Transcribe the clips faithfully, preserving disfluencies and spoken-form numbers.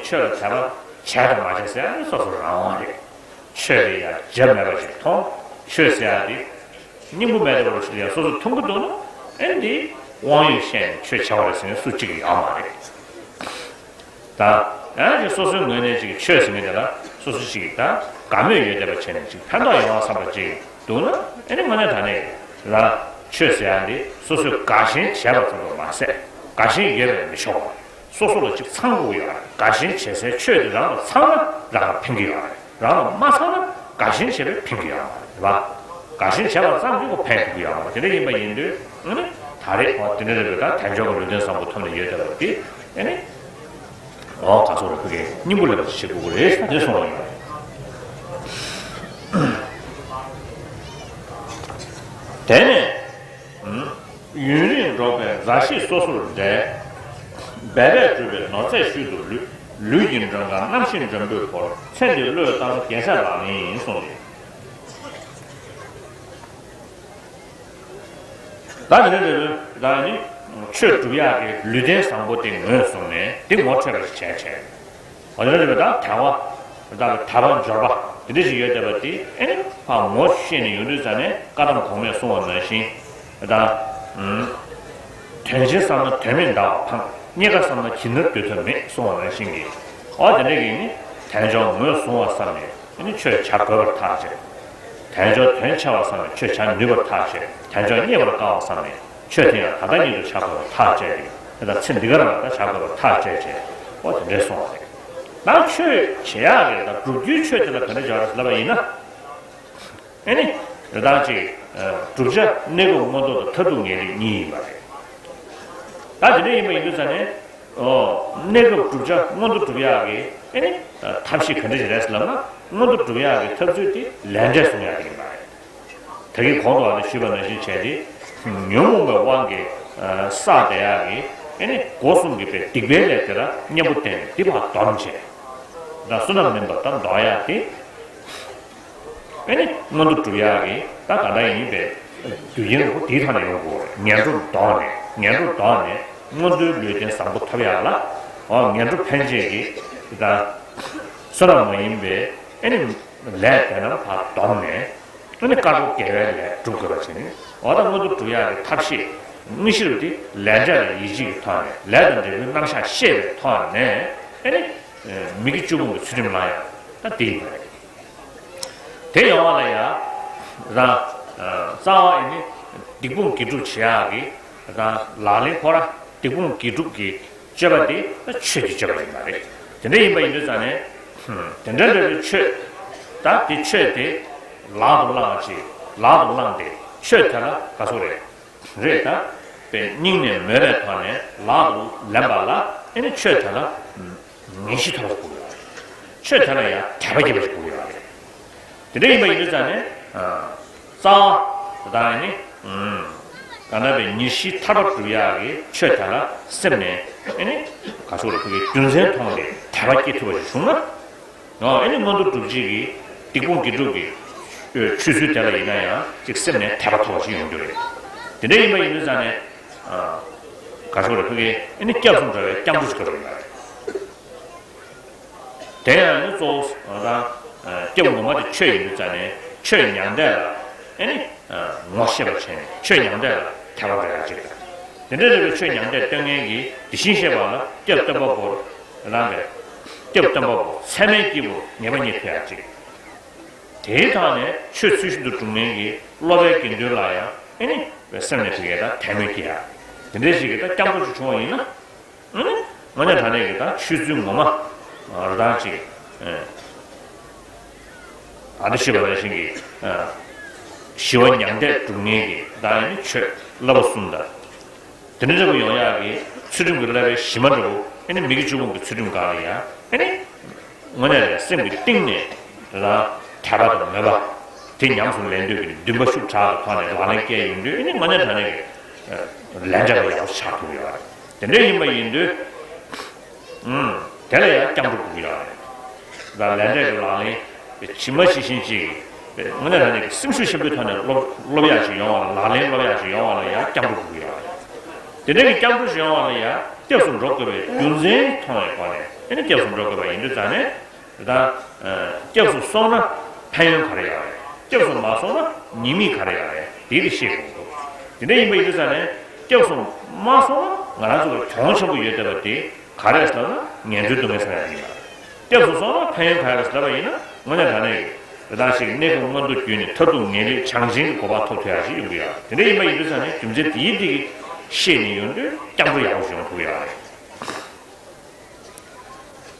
ཆོས་ལ་དད་པ་བྱས་དང་མ་བྱས་ཟེར་ཡ་ནི་སོ་སོ་རང་དབང་རེད། ཆོས་ལ་ཡ་རྒྱབ་མེད་པ་ཞིག་མཐོང་། ཆོས་ཟེར་ཡ་དེ་སྙིང་པོ་མེད་པ་ཞིག་ལ་ཡ་སོ་སོ་མཐོང་གི་འདུག་ན། ཨེ་འདི་དབང་ཡོད་བཤད་ནས་ཆོས་བྱ་བ་རེད་ཟེར་ནས་སུ་གཅིག་ཡོད་མ་རེད། ད་ཡང་ཅིག་སོ་སོའི་ངོས་ནས་ཅིག་ཆོས་ཟེར་མཁན་དེ་ལ་སོ་སོ་ཅིག་ད་དགའ་མོས་ཡོད་བསྡད་པ་བྱས་ནས་ཅིག་ཕན་ཐོགས་ཡོང་བ་བསམ་པ་ཅིག་འདུག་ན། ཨེ་ནི་དངོས་གནས་དྲང་གནས་རང་ཆོས་ཟེར་ཡ་འདི་སོ་སོས་དགའ་ཞེན་བྱས་པ་ཙམ་དུ་མ་ཟད། དགའ་ཞེན་ཡོད་པས་མི་ཆོག་པ། སོ་སོ་ལ་ཅིག་ཚང་དགོས་ཀྱི་ཡོད་རེད། དགའ་ཞེན་བྱེད་སའི་ཆོས་དེ་རང་ལ་ཚང་ན་རང་ལ་ཕན་གྱི་ཡོད་རེད། རང་ལ་མ་ཚང་ན་དགའ་ཞེན་བྱས་པས་ཕན་གྱི་ཡོད་མ་རེད་པ། དགའ་ཞེན་བྱས་པ་ཙམ་གྱིས་ཁོ་ཕན་ཐོགས་ཀྱི་ཡོད་མ་རེད། དེ་འདྲ་ཡིན་པ་ཡིན་དུས་ཨ་ནི་ད་རེས་ཨོ་དེ་འདྲ་རེད་པས། ད་དལ་འབྱོར་གྱི་ལུས་རྟེན་བཟང་པོ་ཐོབ་ནས་ཡོད་བསྡད་པ་དེ་ཨ་ནི་ཨོ་ག་ཚོད་རེད། ཕ་གིའི་སྙིང་པོ་ལས་པ་ཞིག་བྱེད་དགོས་ཀྱི་རེད་ཟེར་ནས་གསུངས་པ་ཡིན། དེ་ནས་ཡུན་རིང་འགྲོགས་པའི་མཛའ་བཤེས་སོ་སོར་འབྲལ། འབད་པས་བསྒྲུབས་པའི་ནོར་རྫས་ཤུལ་དུ་ལུས། ལུས་ཀྱི་མགྲོན་ཁང་རྣམ་ཤེས་འགྲོན་པོས་བསྐོར། ཚེ་འདི་བློས་བཏང་རྒྱལ་སྲས་ལག་ལེན་ཡིན་གསུངས་ཏེ། ད་དེ་འདྲ་རེད་པས། ད་ནི་ཆོས་སྒྲུབ་ཡག་གི་ལུས་རྟེན་བཟང་པོ་དེ་ངོས་བཟུང་ནས་དེ་ངོ་འཕྲོད་པ་ཞིག་བྱས་བྱས། འོ་དེ་འདྲ་རེད་པས། ད་དལ་བ་ད་དལ་བ་འབྱོར་པ་དེ་འདྲ་ཞིག་ཡོད་བསྡད་པ་དེ་ཨེ་ནི་ཕར་ངོ་ཤེས་ནས་ཡོང་དུས་ཙ་ནས་བཀའ་གདམས་གོང་མས་གསུངས་པ་ནང་བཞིན། ད་དོན་ཆེན་བསམ་ན་དོན་མེད་འདའ་བ་ཕངས། རྙེད་དཀའ་བསམ་ན་གྱི་ནུར་སྡོད་ཐབས་མེད་གསུངས་པ་ནང་བཞིན་གྱི། འོ་དེ་འདྲ་གི་ནི་དལ་འབྱོར་ངོས་བཟུང་བ་བསམ་ནས། ཨ་ནི་ཆོས་བྱ་དགོས་པར་ཐག་བཅད། དལ་འབྱོར་དོན་ཆེ་བ་བསམ་ནས་ཆོས་བྱ་ནུས་པར་ཐག་བཅད། དལ་འབྱོར་རྙེད་པར་དཀའ་བ་བསམ་ནས་ཆོས་དེ་ཡང་ད་ལྟ་ཉིད་དུ་བྱ་དགོས་པར་ཐག་བཅད་ཅིང་། དེ་དག་ཚེ་འདི་ག་རང་ལ་བྱ་དགོས་པར་ཐག་བཅད་ཅེས། ཨོ་དེ་འདྲའི་གསུངས་པ་རེད། ད་ཆོས་བྱེད་ཡག་གི་ད་སྒྲུབ་རྒྱུའི་ཆོས་དེ་ལ་ག་འདྲ་སྦྱར་ལབ་པ་ཡིན་ན། ཨེ་ནི། དེ་དག་ཅིག་བསྒྲུབ་བྱ་གནས་སྐབས་མངོན་རྟོགས་དང་མཐར་ཐུག་ངེས་རིག་གཉིས་ཡིན་པ་རེད། ད་དེ་འདྲ་ཡིན་པ་ཡིན་དུས་ཙ་ནས། ཨོ། གནས་སྐབས་བསྒྲུབ་བྱ་མངོན་དུ་འགྲུབ་ཡག་གི་ཨེ་ནི། ཐབས་ཤེས་ག་འདྲ་ཞིག་རེད་ཟེར་ལབ་ན། མངོན་དུ་འགྲུབ་ཡག་གི་ཐབས་ཚུལ་དེ་ལས་འབྲས་སྲུང་ཡག་དེ་ཡིན་པ་རེད། ད་གིན་གོང་དུ་ཨ་ནི་ཞུས་པ་ནང་བཞིན་བྱས་ཏེ། ཉོན་མོངས་པའི་དབང་གིས་བསགས་བསྡད་ཡག་གི་ཨེ་ནི་སྒོ་གསུམ་གྱི་པའི་སྡིག་པའི་ལས་དེ་ལ་མཉམ་པོ་བསྟེན་ནས་འདི་ཕར་སྡོམ་བྱས། ད་བསོད་ནམས་ལེན་པ་ད་འདོར་ཡག་དེ། ཨེ་ནི་མངོན་དུ་འགྲུབ་ཡག་གི་ད་ག་འདྲ་ཡིན་པའི་རྒྱུ་རྐྱེན་རིགས་པ་དེའི་ཐོག་ནས་ཡོང་དགོས། ངན་འགྲོ་དོར་ནས། ངན་འགྲོ་དོར་ནས་མངོན་མཐོའི་ལུས་རྟེན་བཟང་པོ་ཐོབ་ཡག་ལ། ཨོ། ངན་འགྲོ་ཕན་བྱེད་ཀྱི་ད་བསོད་ནམས་མ་ཡིན་པའི་ཨེ་ནི་ལས་དེ་རྣམས་ཕར་དོར་ནས། ཨེ་ནི་དཀར་པོ་དགེ་བའི་ལས་སྒྲུབ་དགོས་པ་བྱས་ནས། འོ་ད་མངོན་དུ་འགྲུབ་ཡག་གི་ཐབས་ཤེས་དངོས་གཞིར་དེ་ལས་འབྲས་ལ་ཡིད་ཆེས་ཀྱི་ཐོག་ནས། ལས་དང་འབྲས་བུའི་རྣམ་གཞག་ཤེས་པའི་ཐོག་ནས། ཨེ་ནི་མི་དགེ་བཅུ་སྤོང་གི་ཚུལ་ཁྲིམས་བླང་ཡག་ད་དེ་ཡིན་པ་རེད། དེ་ཡོང་བ་ལ་ཡང་རང་རྩ་བ་ཡིན་ནི་སྡིག་སྤོང་དགེ་སྒྲུབ་བྱེད་ཡག་གི་རང་ལག་ལེན་ཁོ་ར་སྡིག་སྤོང་དགེ་སྒྲུབ་ཀྱི་སྤྱོད་པ་དེ་ཆོས་ཀྱི་སྤྱོད་པ་ཡིན་པ་རེད། དེ་འདྲ་ཡིན་པ་ཡིན་དུས་ཙང་ནས་དེ་འདྲ་འདྲ་བའི་ཆོས་ད་དེ་ཆོས་དེ་ལག་ཏུ་བླངས་ཅིག་ལག་ཏུ་བླངས་ཏེ་ཆོས་དེ་ལ་ག་ཚོད་རེད། རེད་ད། པའི་སྙིང་ནས་མོས་པའི་ཐོག་ནས་ལག་ཏུ་ལེན་པ་ལ་ཨེ་ནི་ཆོས་དེ་ལ་ངེས་ཤེས་ཐོབ་པ་ཞིག་དགོས་ཡོད་རེད། ཆོས་དེ་ལ་ཡང་དད་པ་སྐྱེས་པ་ཞིག་དགོས་ཡོད་རེད། དེ་འདྲ་ཡིན་པ་ཡིན་དུས་ཙང་ནས། རྩ་བ་དང་ནི། གང་ལྟར་པའི་ཉེར་ཞིའི་ཐར་པ་སྒྲུབ་ཡག་གི་ཆོས་དེ་ལ་སེམས་ནས་ཨེ་ནི། ག་ཚོད་རེད། ཕ་གིའི་རྒྱུ་མཚན་མཐོང་སྟེ་དད་པ་སྐྱེ་ཐུབ་པ་ཞིག་བྱུང་ན། ཨོ། ཨེ་ནི་མངོན་མཐོ་སྒྲུབ་བྱེད་ཀྱི་སྡིག་སྤོང་དགེ་སྒྲུབ་ཀྱི་ཆོས་ཚུལ་དེ་ལ་ཡིན་ན་ཡང་ཅིག་སེམས་ནས་དད་པ་ཐོབ་པ་ཞིག་ཡོང་རྒྱུ་རེད། དེ་འདྲ་ཡིན་པ་ཡིན་དུས་ཙང་ནས། ག་ཚོད་རེད། ཕ་གི་ཨེ་ནི་སྐྱབས་སུ་འགྲོ་བའི་སྐྱབས་འགྲོ་ཞིག་དགོས་པ་ཡིན་པ་རེད། དེ་ཡང་ཨེ་ནི་གཙོ་བོ་ད་སྐྱབས་ངོ་མ་དེ་ཆོས་ཡིན་དུས་ཙང་ནས། ཆོས་མྱང་འདས་ལ་ཨེ་ནི་ངོ་ཤེས་པ་བྱས་ནས་ཆོས་མྱང་འདས་ལ་དད་པ་འགྲོ་ཡག་ཅིག་རེད། དེ་འདྲ་རེད་པས། ཆོས་མྱང་འདས་སྟོན་མཁན་གྱི་དེ་བཞིན་གཤེགས་པ་ལ་སྐྱབས་སྟོན་པ་པོར། རང་གི་སྐྱབས་སྟོན་པ་པོ་ཚད་མའི་སྐྱེས་བུར་ངེས་པ་རྙེད་ཐུབ་ཡག་ཅིག་དེའི་ཐོག་ནས་ཆོས་ཚུལ་བཞིན་དུ་སྒྲུབ་མཁན་གྱི་སློབ་པའི་དགེ་འདུན་ལ་ཡང་ཨེ་ནི་སེམས་ནས་དེ་གའི་ད་དད་མོས་སྐྱེ་ཡག་དེ་འདྲའི་ཞིག་གི་ད་སྐྱབས་འགྲོ་ཞིག་བྱུང་བ་ཡིན་ན། ཨེ་ནི་དངོས་གནས་དྲང་གནས་ཀྱི་ད་ཆོས་ཚུལ་ངོ་མ་ར་ད་ཅིག་ཨ་ནི་ཞུས་པ་ནང་བཞིན་གྱི་ཞི་བ་མྱང་འདས་སྒྲུབ་མཁན་གྱི་ད་ཨེ་ནི་ཆོས་བསླབ་པ་གསུམ་དང་། དེ་འདྲ་འདྲ་པོ་ཡོང་ཡག་གི་ཚུལ་ཁྲིམས་ཀྱི་བསླབ་པའི་གཞི་མ་འདྲ་པོ། ཨེ་ནི་མི་དགེ་བཅུ་སྤོང་གི་ཚུལ་ཁྲིམས་སྒང་ལ་ཡང་ཨེ་ནི་དངོས་གནས་རེད། སེམས་ཀྱི་གཏིང་ནས་རང་དད་པ་དང་མོས་པ་དེ་ཉམས་སུ་ལེན་འདོད་ཀྱི་འདུན་པ་ཤུགས་དྲག་གི་ཐོག་ནས་ལག་ལེན་བཀལ་ཡོང་དུས། ཨེ་ནི་དངོས་གནས་དྲང་གནས་ཀྱི་ལས་འབྲས་ལ་ཡག་པོ་ཆགས་ཐུབ་ཡོད་རེད། དེ་འདྲ་ཡིན་པ་ཡིན་དུས། ཨུམ། དེ་ལ་ཡང་སྐྱབས་འགྲོ་དགོས་ཀྱི་ཡོད་རེད། ད་ལས་འབྲས་ཀྱི་ལག་ལེན་ཇི་མ་ཇི་བཞིན་ཅིག་དངོས་གནས་དྲང་གནས་ཀྱི་སེམས་ཤུགས་ཆེན་པོའི་ཐོག་ནས་སློབ་སློབ་ཡག་ཅིག་ཡོང་བ་ལ། ལག་ལེན་སློབ་ཡག་ཅིག་ཡོང་བ་ལ་ཡང་སྐྱབས་འགྲོ་དགོས་ཀྱི་ཡོད་རེད། དེ་འདྲ་གི་སྐྱབས་འགྲོ་ཞིག་ཡོང་བ་ལ་ཡང་ སྐྱབས་སུ་འགྲོ་དགོས་པའི་རྒྱུ་མཚན་མཐོང་བའི་སྒོ་ནས་ཨ་ནི་སྐྱབས་སུ་འགྲོ་དགོས་པ་ཡིན་དུས་ཙང་ནས། ད་ལྟ་སྐྱབས་སུ་སོང་ན་ཕན་ཡོན་ག་རེ་ཡོད་རེད། སྐྱབས་སུ་མ་སོང་ན་ཉེས་དམིགས་ག་རེ་ཡོད་རེད། དེ་དེ་ཤེས་དགོས་འདུག་དེ་འདྲ་ཡིན་པ་ཡིན་དུས་ཙང་ནས་སྐྱབས་སུ་མ་སོང་ན་ང་རང་ཚོ་ལ་གྱོང་ཆེན་པོ་ཡོད་བསྡད་པ་དེ་ག་རེ་ཟེར་ན་ངན་འགྲོའི་སྡུག་བསྔལ་ཟེར་ཡ་ཡིན་པ། སྐྱབས་སུ་སོང་ན་ཕན་ཡོན་ག་རེ་ཟེར་བ་ཡིན་ན་དངོས་གནས་དྲང་གནས་ཀྱི་དེ་དག་ཞིག་གནས་སྐབས་མངོན་མཐོ་བརྒྱུད་ནས་མཐར་ཐུག་ངེས་ལེགས་བྱང་ཆེན་གྱི་གོ་འཕང་ཐོབ་ཐུབ་ཡ་ཞིག་ཡོང་གི་ཡོད། དེ་འདྲ་ཡིན་པ་ཡིན་དུས་ཙང་ནས་རྒྱུ་མཚན་དེའི་ཐད་ཀྱི་ཤེས་ནས་ཡོང་དུས་སྐྱབས་འགྲོ་ཡག་པོ་ཞིག་ཡོང་ཐུབ་ཀྱི་ཡོད་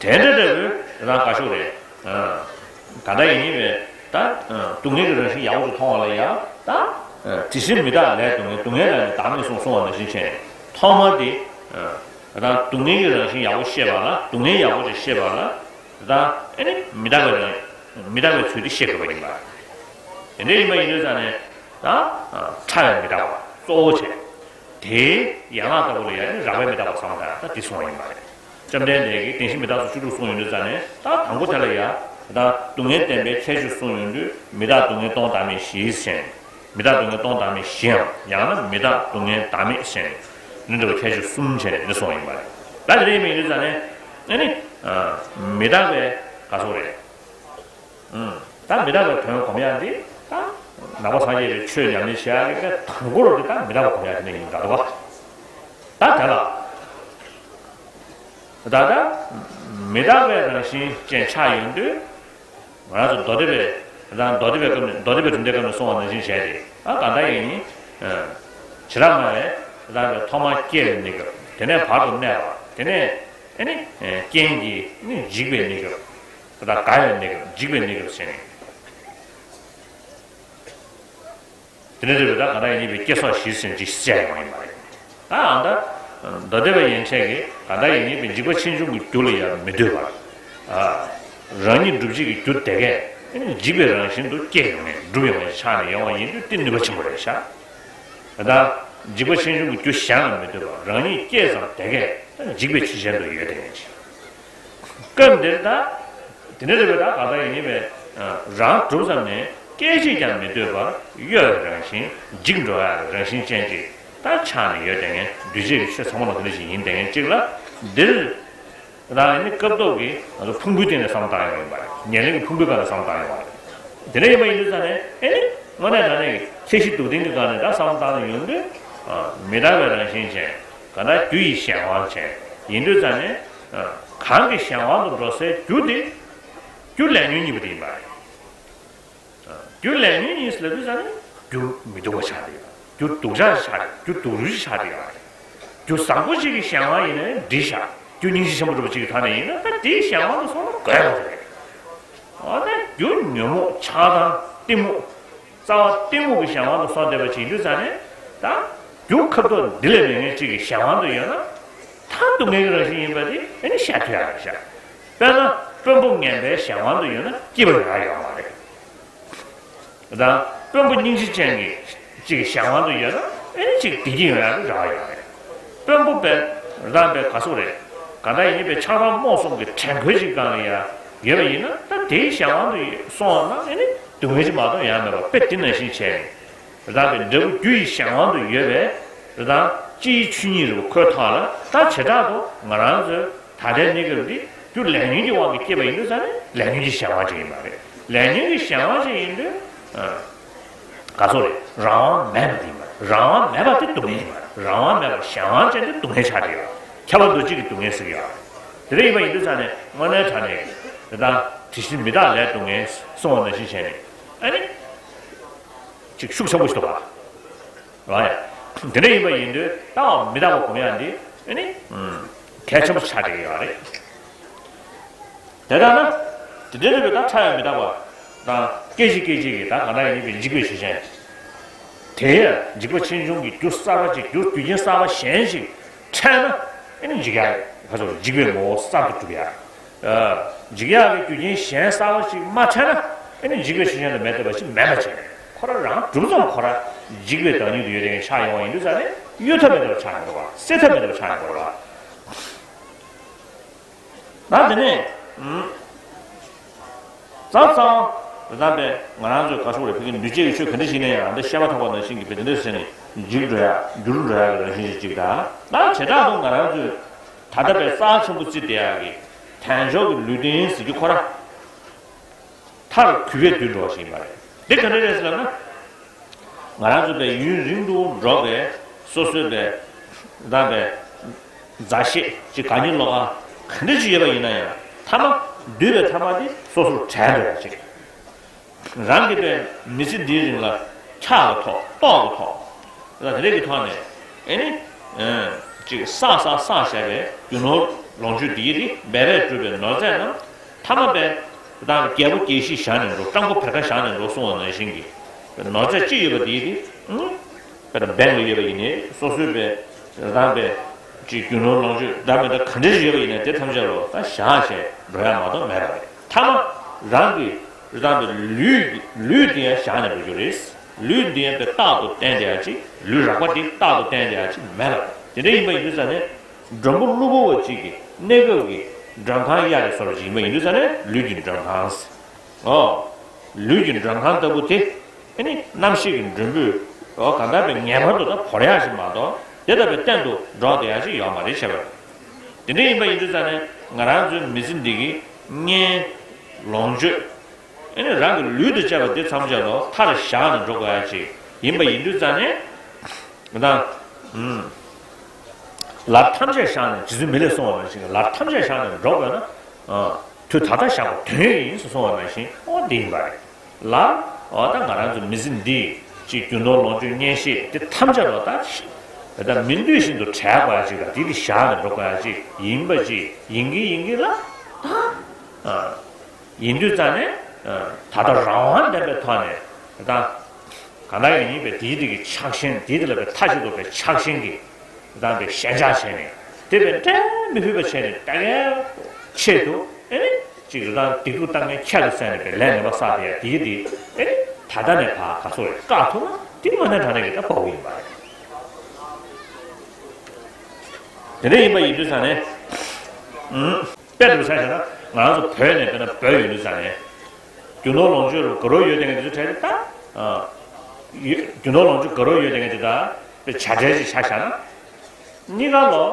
རེད། དེ་འདྲ་འདྲ་བོའི་རང་དགའ་ཤོས་རེད། ཨ། ག་འདྲ་ཡིན་ཡིན་པས་ད། ཨ། སྡུག་བསྔལ་གྱི་རང་བཞིན་ཡག་པོ་ཞིག་མཐོང་བ་ལ་ཡང་ད། ཨ། དེ་བཞིན་མི་རྟག་ལས་སྡུག་བསྔལ། སྡུག་བསྔལ་ལས་ནི་བདག་མེད་གསུངས་གསུངས་པ་ནང་བཞིན་བྱས་ནས་ཐོག་མ་དེ། ཨ། ད་སྡུག་བསྔལ་གྱི་རང་བཞིན་ཡག་པོ་ཤེས་པ་ལ་སྡུག་བསྔལ་ཡག་པོ་ཞིག་ཤེས་པ་ལ་ད་ཨ་ནི་མི་རྟག་པའི་རང་མི་རྟག་པའི་ཚུལ་དེ་ཤེས་དགོས་པ་ཡིན་པ། དེ་འདྲ་ཡིན་པ་ཡིན་དུས་ཙང་ནས་ད། ཨ། ཕྲ་བའི་མི་རྟག་པ་གཙོ་བོ་བྱས། དེའི་ཡན་ལག་ལྟ་བུ་ལ་ཡང་ནི་རགས་པའི་མི་རྟག་པ་ཟེར་བ་དང་ད་དེ་གསུངས་པ་ཡིན་པ་རེད། བཅོམ་ལྡན་འདས་ཀྱིས་བདེན་བཞི་མི་རྟག་སོགས་བཅུ་དྲུག་གསུངས་ཡོང་དུས་ཙང་ནས་ད་དང་པོ་དེ་ལ་ཡང་ད་སྡུག་བསྔལ་བདེན་པའི་ཁྱད་ཆོས་གསུངས་ཡོང་དུས་མི་རྟག་སྡུག་བསྔལ་སྟོང་བདག་མེད་བཞི་ཟེར། མི་རྟག་སྡུག་བསྔལ་སྟོང་བདག་མེད་བཞི་ཡང་ཡང་ན་མི་རྟག་སྡུག་བསྔལ་བདག་མེད་ཟེར། འདི་འདྲ་བའི་ཁྱད་ཆོས་གསུམ་བྱས་ནས་འདི་གསུངས་པ་ཡིན་པ་རེད། ད་དེ་འདྲ་ཡིན་པ་ཡིན་དུས་ཙང་ནས་ཨ་ནི། ཨ། མི་རྟག་པའི་ག་སོགས་རེད། ཨུམ། ད་མི་རྟག་པའི་དོན་སྒོམ་ཡག་འདི་ད་ནང་པ་སངས་རྒྱས་པའི་ཆོས་ཉམས་ལེན་བྱེད་ཡག་གི་དང་པོ་རུ་འདི་ད་མི་རྟག་པ་སྒོམ་ཡག་དེ་ནས་ཡིན་ད་རེད་པ། ད་དེ་ལ་ད་ལྟ་མི་རྟག་པའི་རང་བཞིན་ཅན་ཆགས་ཡོང་དུས་ང་རང་ཚོ་མདོ་སྡེ་པའི་ད་མདོ་སྡེ་པའི་སྐབས་ནས་མདོ་སྡེ་པའི་གྲུབ་མཐའི་སྐབས་ནས་གསུངས་པ་ནང་བཞིན་བྱས་ཏེ་ད་གང་ལྟར་ཡིན་ཨ། བྱེ་བྲག་སྨྲ་བས་ད་ལྟ་ཐོག་མར་སྐྱེ་བའི་གནས་སྐབས། དེ་ནས་བར་དུ་གནས་པ། དེ་ནས་ཨ་ནི་རྐྱེན་གྱིས་ནི་འཇིག་པའི་གནས་སྐབས། ད་ལྟ་རྒ་ཡོལ་གནས་སྐབས་འཇིག་པའི་གནས་སྐབས་ཟེར་ནས། དེ་ནས་རེ་བའི་ད་ག་ད་ཡིན་པའི་སྐྱེ་སོགས་བཞི་ཟེར་གྱི་བཤད་ཡོང་བ་ཡིན་པ་རེད། ད་ཨ་ད། མདོ་སྡེ་པ་ཡན་ཆད་ཀྱིས་ག་ད་ཡིན་པའི་འཇིག་པ་ཆེ་ཆུང་གི་རྒྱུ་ལ་ཡང་མི་ལྟོས་པར། ཨ། རང་ཉིད་སྒྲུབ་བྱེད་ཀྱི་རྒྱུ་དེ་གས་འཇིག་པའི་རང་བཞིན་དུ་སྐྱེ་ཡོང་ནས་སྒྲུབ་ཡོང་བའི་ཆ་ནས་ཡོང་བ་ཡིན་དུས་དེ་ནུས་པ་ཆེན་པོ་རེད་ཤག་ད་འཇིག་པ་ཆེ་ཆུང་གི་རྒྱུ་གཞན་ལ་མི་ལྟོས་པར་རང་ཉིད་སྐྱེས་ཙང་དེ་གས་འཇིག་པའི་ཕྱི་ཞེན་དུ་ཡོད་དེ་ཡིན་ཅིང་། སྐབས་འདིར་ད། དེ་ནས་རེ་བའི་ད་ག་ད་ཡིན་པས། རང་གྲུབ་ཙམ་ནས་སྐད་ཅིག་ཀྱང་མི་སྡོད་པར་གཡོ་བའི་རང་བཞིན་འཇིག་འགྲོ་བའི་རང་བཞིན་ཅན་ཅིག་ད་ཆགས་ནས་ཡོད་དེ་ངས་འདུས་བྱས་ཀྱི་ཆོས་ཚང་མ་ལ་དེ་འདྲ་ཞིག་ཡིན་དེ་ངས་གཅིག་ལ། འདིར། རང་ནི་སྐབས་ཐོག་གི་ང་ཚོ་ཕུང་པོའི་སྟེང་ནས་བསམ་བློ་བཏང་ཡོང་ཡིན་པ་རེད། ཉེར་ལེན་གྱི་ཕུང་པོའི་སྒང་ནས་བསམ་བློ་བཏང་ཡོང་བ་རེད། དེ་འདྲ་ཡིན་པ་ཡིན་དུས་ཙང་ནས་ཨེ་ནི་དངོས་གནས་དྲང་གནས་ཀྱི་ཁྱད་གཞི་སྡུག་བདེན་གྱི་སྒང་ནས་ད་བསམ་བློ་བཏང་ནས་ཡོང་དུས། མི་རྟག་པའི་རང་བཞིན་ཅན། གང་ལྟར་རྒྱུ་ཡི་གཞན་དབང་ཅན། ཡིན་དུས་ཙང་ནས། གང་གི་གཞན་དབང་དུ་འགྲོ་སའི་རྒྱུ་དེ། རྒྱུ་ལས་ཉོན་གཉིས་པོ་དེ་ཡིན་པ་རེད། རྒྱུ་ལས་ཉོན་གཉིས་ལབ་དུས་ཙང་ནས་རྒྱུ་མི་སྡུག་པ་ཆགས་བསྡད་ཡོད། རྒྱུ་སྡུག་ཅག་ཆགས་བསྡད་ཡོད། རྒྱུ་སྡུག་རུས་ཆགས་བསྡད་ཡོད། རྒྱུ་བཟང་པོ་ཞིག་གི་གཞན་དབང་ཡིན་ན་འགྲིག་ཤག་རྒྱུ་སྙིང་རྗེ་ཆེན་པོ་འདྲ་པོ་ཅིག་གི་ཐོག་ནས་ཡིན་ན་ད་དེའི་གཞན་དབང་དུ་སོང་ན་དགོས་པ་རེད། འོ་ན་རྒྱུ་ཉོན་མོངས་ཆགས་སྡང་གཏི་མུག་རྩ་བ་གཏི་མུག་གི་གཞན་དབང་དུ་སོང་བསྡད་པ་ཅིག་ཡིན་དུས་ཙང་ནས་ད་རྒྱུ་ཁ་ཐོག་འདི་ལས་མེད་མཁན་ཅིག་གི་གཞན་དབང་དུ་ཡོད་ན་ད་སྡུག་བསྔལ་གྱི་རང་བཞིན་ཡིན་པ་དེ་ཨེ་ནི་བཤད་ཐུབ་ཡག་རེད་ཤག་དཔེར་ན་དཔོན་པོ་ངན་པའི་གཞན་དབང་དུ་ཡོད་ན་སྐྱིད་པ་ཡོང་ཡག་ཡོད་མ་རེད། དང་། དཔོན་པོ་སྙིང་རྗེ་ཅན་གྱི་གཅིག་གཞན་དབང་དུ་ཡོད་ན་ཨེ་ནི་གཅིག་བདེ་སྐྱིད་ཡོང་ཡག་གི་རེ་བ་ཡོད་རེད། དཔོན་པོ་པས་རང་པས་ག་སོགས་རེད། གང་ལྟར་ཡིན་པའི་ཆགས་སྡང་རྨོངས་གསུམ་གྱི་བྲན་ཁོལ་ཅིག་སྒང་ལ་ཡང་ཡོད་པ་ཡིན་ན་ད་དེའི་གཞན་དབང་དུ་སོང་བ་ན་ཨེ་ནི་སྡུག་བསྔལ་ཅིག་མ་གཏོགས་ཡང་མེད་པ་དཔེ་དེ་ནང་བཞིན་བྱས་ནས་རང་པའི་འབྲས་བུ་རྒྱུ་ཡི་གཞན་དབང་དུ་ཡོད་པས་རང་སྤྱི་ཡི་ཆོས་ཉིད་རེད་པ་ཁོའི་ཐོག་ལ་ད་བྱེ་བྲག་ཏུ་ང་རང་ཚོའི་ད་ལྟའི་གནས་སྐབས་འདི་རྒྱུ་ལས་ཉོན་གྱི་དབང་གིས་སྐྱེས་པ་ཡིན་དུས་ཙང་ནས་ལས་ཉོན་གྱི་གཞན་དབང་ཅིག་ཡིན་པ་རེད། ལས་ཉོན་གྱི་གཞན་དབང་ཅིག་ཡིན་དུས། ཨ། ག་ཚོད་རེད། རང་དབང་མེད་པ་དེ་ཡིན་པ་རེད། རང་དབང་མེད་པ་དེ་སྡུག་བསྔལ་ཡིན་པ་རེད། རང་དབང་མེད་པར་གཞན་དབང་ཅན་དེ་སྡུག་བསྔལ་ཆགས་བསྡད་ཡོད། ཁྱབ་པ་འདུ་བྱེད་ཀྱི་སྡུག་བསྔལ་ཟེར་གྱི་ཡོད་རེད། དེ་འདྲ་ཡིན་པ་ཡིན་དུས་ཙང་ནས་དངོས་གནས་དྲང་གནས་ཀྱི་དེ་དང་དེ་བཞིན་མི་རྟག་ལས་སྡུག་བསྔལ་གསུངས་པ་ནང་བཞིན་བྱས་ནས་ཨ་ནི། ཅིག་ཤུགས་ཆེན་པོ་ཞིག་འདུག་ག་རེད་ཡ། དེ་འདྲ་ཡིན་པ་ཡིན་དུས་ད་མི་རྟག་པ་སྒོམ་ཡག་འདི་ཨ་ནི། གལ་ཆེན་པོ་ཆགས་བསྡད་ཀྱི་ཡོད་རེད། དེ་ལྟར་ན། དེ་འདྲའི་རིགས་པའི་ད་ཕྲ་བའི་མི་རྟག་པ་དང་སྐད་ཅིག་སྐད་ཅིག་གིས་ད་གང་ལྟར་ཡིན་པའི་འཇིག་པའི་ཆོས་ཅན། དེ་ཡང་འཇིག་པ་ཆེ་ཆུང་གི་རྒྱུ་གསར་པ་ཅིག་རྒྱུ་རྒྱུ་རྐྱེན་གསར་པ་གཞན་ཞིག་འཕྲད་ན་ཨེ་ནི་འཇིག་ཡག་ག་ཚོད་འཇིག་པའི་ངོ་བོ་གསར་དུ་གྲུབ་ཡག་འཇིག་ཡག་གི་རྒྱུ་རྐྱེན་གཞན་གསར་པ་ཞིག་མ་འཕྲད་ན་ཨེ་ནི་འཇིག་པའི་ཆོས་ཅན་དུ་མེད་བསྡད་པ་ཞིག་མེད་པ་བྱས་ཁོ་རང་རང་གྲུབ་ཙམ་ཁོ་རང་འཇིག་པའི་བདག་ཉིད་དུ་ཡོད་དེ་ཆགས་ཡོང་བ་ཡིན་དུས་ཙང་ནས་གཡོལ་ཐབས་མེད་པར་ཆགས་ཡོང་གི་རེད་བ། སེལ་ཐབས་མེད་པར་ཆགས་ཡོང་གི་རེད་བ། ད་དེ་ནས་ཙང་ཙང་རེ་དང་པས་ང་རང་ཚོའི་ག་སོག་རེ་ཕ་གི་འདུས་བྱས་ཀྱི་ཆོས་ག་འདྲ་ཞིག་ནས་ཡང་འདི་བཤད་མ་ཐག་པ་ནང་བཞིན་གྱི་བེ་དེ་འདྲ་ཟེར་ནས་འཇིག་འགྲོ་ཡ་འགྱུར་འགྲོ་ཡ་གི་རང་བཞིན་ཞིག་ཅིག་དང་ད་བྱེ་བྲག་ཏུ་ང་རང་ཚོའི་ ད་ལྟ་བའི་རྩ་ཆེན་པོ་བརྩིས་བསྡད་ཡག་གི་དལ་འབྱོར་གྱི་ལུས་རྟེན་ཟེར་རྒྱུ་ཁོ་རང་མཐར་གུད་པས་བསྡུས་འགྲོ་བ་ཞིག་ཡིན་པ་རེད། འདི་ག་འདྲ་རེད་ཟེར་ལབ་ན། ང་རང་ཚོ་པའི་ཡུན་རིང་དུ་འགྲོ་བའི་སོ་སོའི་པའི་བདག་པའི་མཛའ་བཤེས་ཀྱི་དགའ་ཉེ་བློ་དགའ་ག་འདྲ་ཅིག་ཡོད་པ་ཡིན་ན་ཡང་མཐའ་མ་འདུས་པའི་མཐའ་མ་དེ་སོ་སོར་བྲལ་འགྲོ་ཡ་ཅིག་རང་གི་པའི་མི་ཚེ་འདིའི་རིང་ལ་ཁྱག་གི་ཐོག་ལྟོགས་ཀྱི་ཐོག་ལ་དེ་འདྲ་གི་ཐོག་ནས་ཨེ་ནི་ཅིག་བསགས་བསགས་བསགས་བཞག་པའི་རྒྱུ་ནོར་ལོངས་སྤྱོད་འདི་ཡིས་དེ་འབད་པས་བསྒྲུབས་པའི་ནོར་རྫས་རྣམས་མཐའ་མ་པའི་དང་རྒྱལ་པོ་རྒྱལ་བཞི་བཞག་ནས་འགྲོ། སྤྲང་པོ་བེར་ཀ་བཞག་ནས་འགྲོ་གསུང་བ་ནང་བཞིན་གྱི་ནོར་རྫས་ཅི་ཡོད་པ་དེ་ཡིས་དེ་ཨུ་པའི་བེང་ལ་ཡོད་པ་ཡིན་ནའི་སོ་སོའི་པའི་རང་པའི་ཅིག་རྒྱུ་ནོར་ལོངས་སྤྱོད་འདྲ་མི་འདྲ་ག་འདྲ་ཞིག་ཡོད་པ་ཡིན་ནའི་དེ་ཐམས་ཅད་ལོ་ད་བཞག་བྱས་འགྲོ་ཡ་མ་གཏོགས་མེད་པ་རེད། མཐའ་མ་རང་གི་རང་པའི་ལུས་ལུས་དེ་ཡང་བཞག་ནས་འགྲོ་རྒྱུ་རེད། ལུས་འདི་ཡང་པའི་རྟག་ཏུ་བརྟན་བསྡད་ཡ་ཅིག་ལུས་རགས་པ་འདི་རྟག་ཏུ་བརྟན་བསྡད་ཡ་ཅིག་མེད་པ་རེད། དེ་འདྲ་ཡིན་པ་ཡིན་དུས་ཙང་ནས་མགྲོན་པོ་ཀླུ་འབུམ་པ་ཅིག་གི་གནས་སྐབས་ཀྱི་མགྲོན་ཁང་གཡར་བའི་བཟོ་འདྲ་ཅིག་ཡིན་པ་ཡིན་དུས་ཙང་ནས་ལུས་ཀྱི་མགྲོན་ཁང་། ཨོ། ལུས་ཀྱི་མགྲོན་ཁང་ལྟ་བུ་དེ། ཨེ་ནི་རྣམ་ཤེས་ཀྱི་མགྲོན་པོས་ཨོ་གང་ལྟར་པའི་ངེས་པར་དུ་ད་བོར་ཡག་ཞིག་མ་གཏོགས་དེ་ལྟ་བུའི་གཏན་དུ་འགྲོ་བསྡད་ཡག་ཞིག་ཡོད་མ་རེད་བྱས་པ་རེད། དེ་འདྲ་ཡིན་པ་ཡིན་དུས་ཙང་ནས་ང་རང་ཚོའི་མི་ཚེ་འདི་གི་གཉེན་ལོངས་སྤྱོད་ཨེ་ནི་རང་གི་ལུས་དང་བཅས་པ་འདི་ཐམས་ཅད་ལོ་མཐར་བཞག་ནས་འགྲོ་དགོས་ཡག་ཅིག་ཡིན་པ་ཡིན་དུས་ཙང་ནས་ང་དང་ཨུམ་ལར་ཐམས་ཅད་བཞག་ནས་རྗེ་བཙུན་མི་ལས་གསུངས་པ་ནང་བཞིན་ལར་ཐམས་ཅད་བཞག་ནས་འགྲོ་དགོས་ན་ཨ་དུས་ད་ལྟ་བཞག་པ་དོན་ཡོད་ཡིན་ཟེར་གསུངས་པ་ནང་བཞིན་ཨོ་འདི་ཡིན་པ་རེད། ལར་འོ་ད་ང་རང་ཚོ་མི་ཚེ་འདི་ཅིག་རྒྱུ་ནོར་ལོངས་སྤྱོད་གཉེན་བཤེས་འདི་ཐམས་ཅད་ལོ་ད་ད་མི་འདོད་བཞིན་དུ་བྲལ་དགོས་ཡ་ཅིག་དང་འདི་འདི་བཞག་ནས་འགྲོ་དགོས་ཡ་ཅིག་ཡིན་པ་ཅིག་ཡིན་གྱི་ཡིན་གྱི་ལ་ད་ཡིན་དུས་ཙང་ནས་ད་ལྟ་རང་དབང་ལྡན་པའི་ཐོག་ནས་ད་གང་ལྟར་ཡང་ཡིན་པའི་དེའི་དེ་གི་ཆགས་ཞེན་དེའི་དེ་ལ་བའི་མཐའ་གཅིག་ཏུ་བའི་ཆགས་ཞེན་གྱི་ད་བའི་ཞེན་ཆགས་བྱས་ནས་དེ་བའི་འབྲས་མི་ཕུད་པ་བྱས་ནས་ད་གའི་ཆེད་དུ་ཨེ་ནི། ཅིག་རང་སྡིག་སྡུག་བཏང་མཁན་ཁྱད་དུ་བསད་ནས་པའི་ལས་ངན་པ་བསགས་དེ་ཡ་དེ་ཡི་དེ་ཨེ་ད་ལྟ་ནས་ཕར་ག་སོགས་རེད་བཀག་ཐུབ་ན་དེ་དངོས་གནས་དྲང་གནས་ཀྱི་ད་དཔའ་བོ་ཡིན་པ་རེད། དེ་འདྲ་ཡིན་པ་ཡིན་དུས་ཙང་ནས་ཨུམ་དཔེ་དེ་ཆ་བཞག་ན་ང་རང་ཚོ་བོད་ནས་དཔེར་ན་བོད་ཡོད་དུས་ཙང་ནས་རྒྱུ་ནོར་ལོངས་སྤྱོད་ལ་དགའ་རབ་ཡོད་དེ་ངས་དེ་ཚོ་དྲན་ཏེ་ད་ཨ་ཡོད་རྒྱུ་ནོར་ལོངས་སྤྱོད་དགའ་རབ་ཡོད་དེ་ངས་དེ་ད་དཔེ་བྱ་བྲལ་ཅིག་ཆ་བཞག་ན། གཉིས་ཀ་ལོ་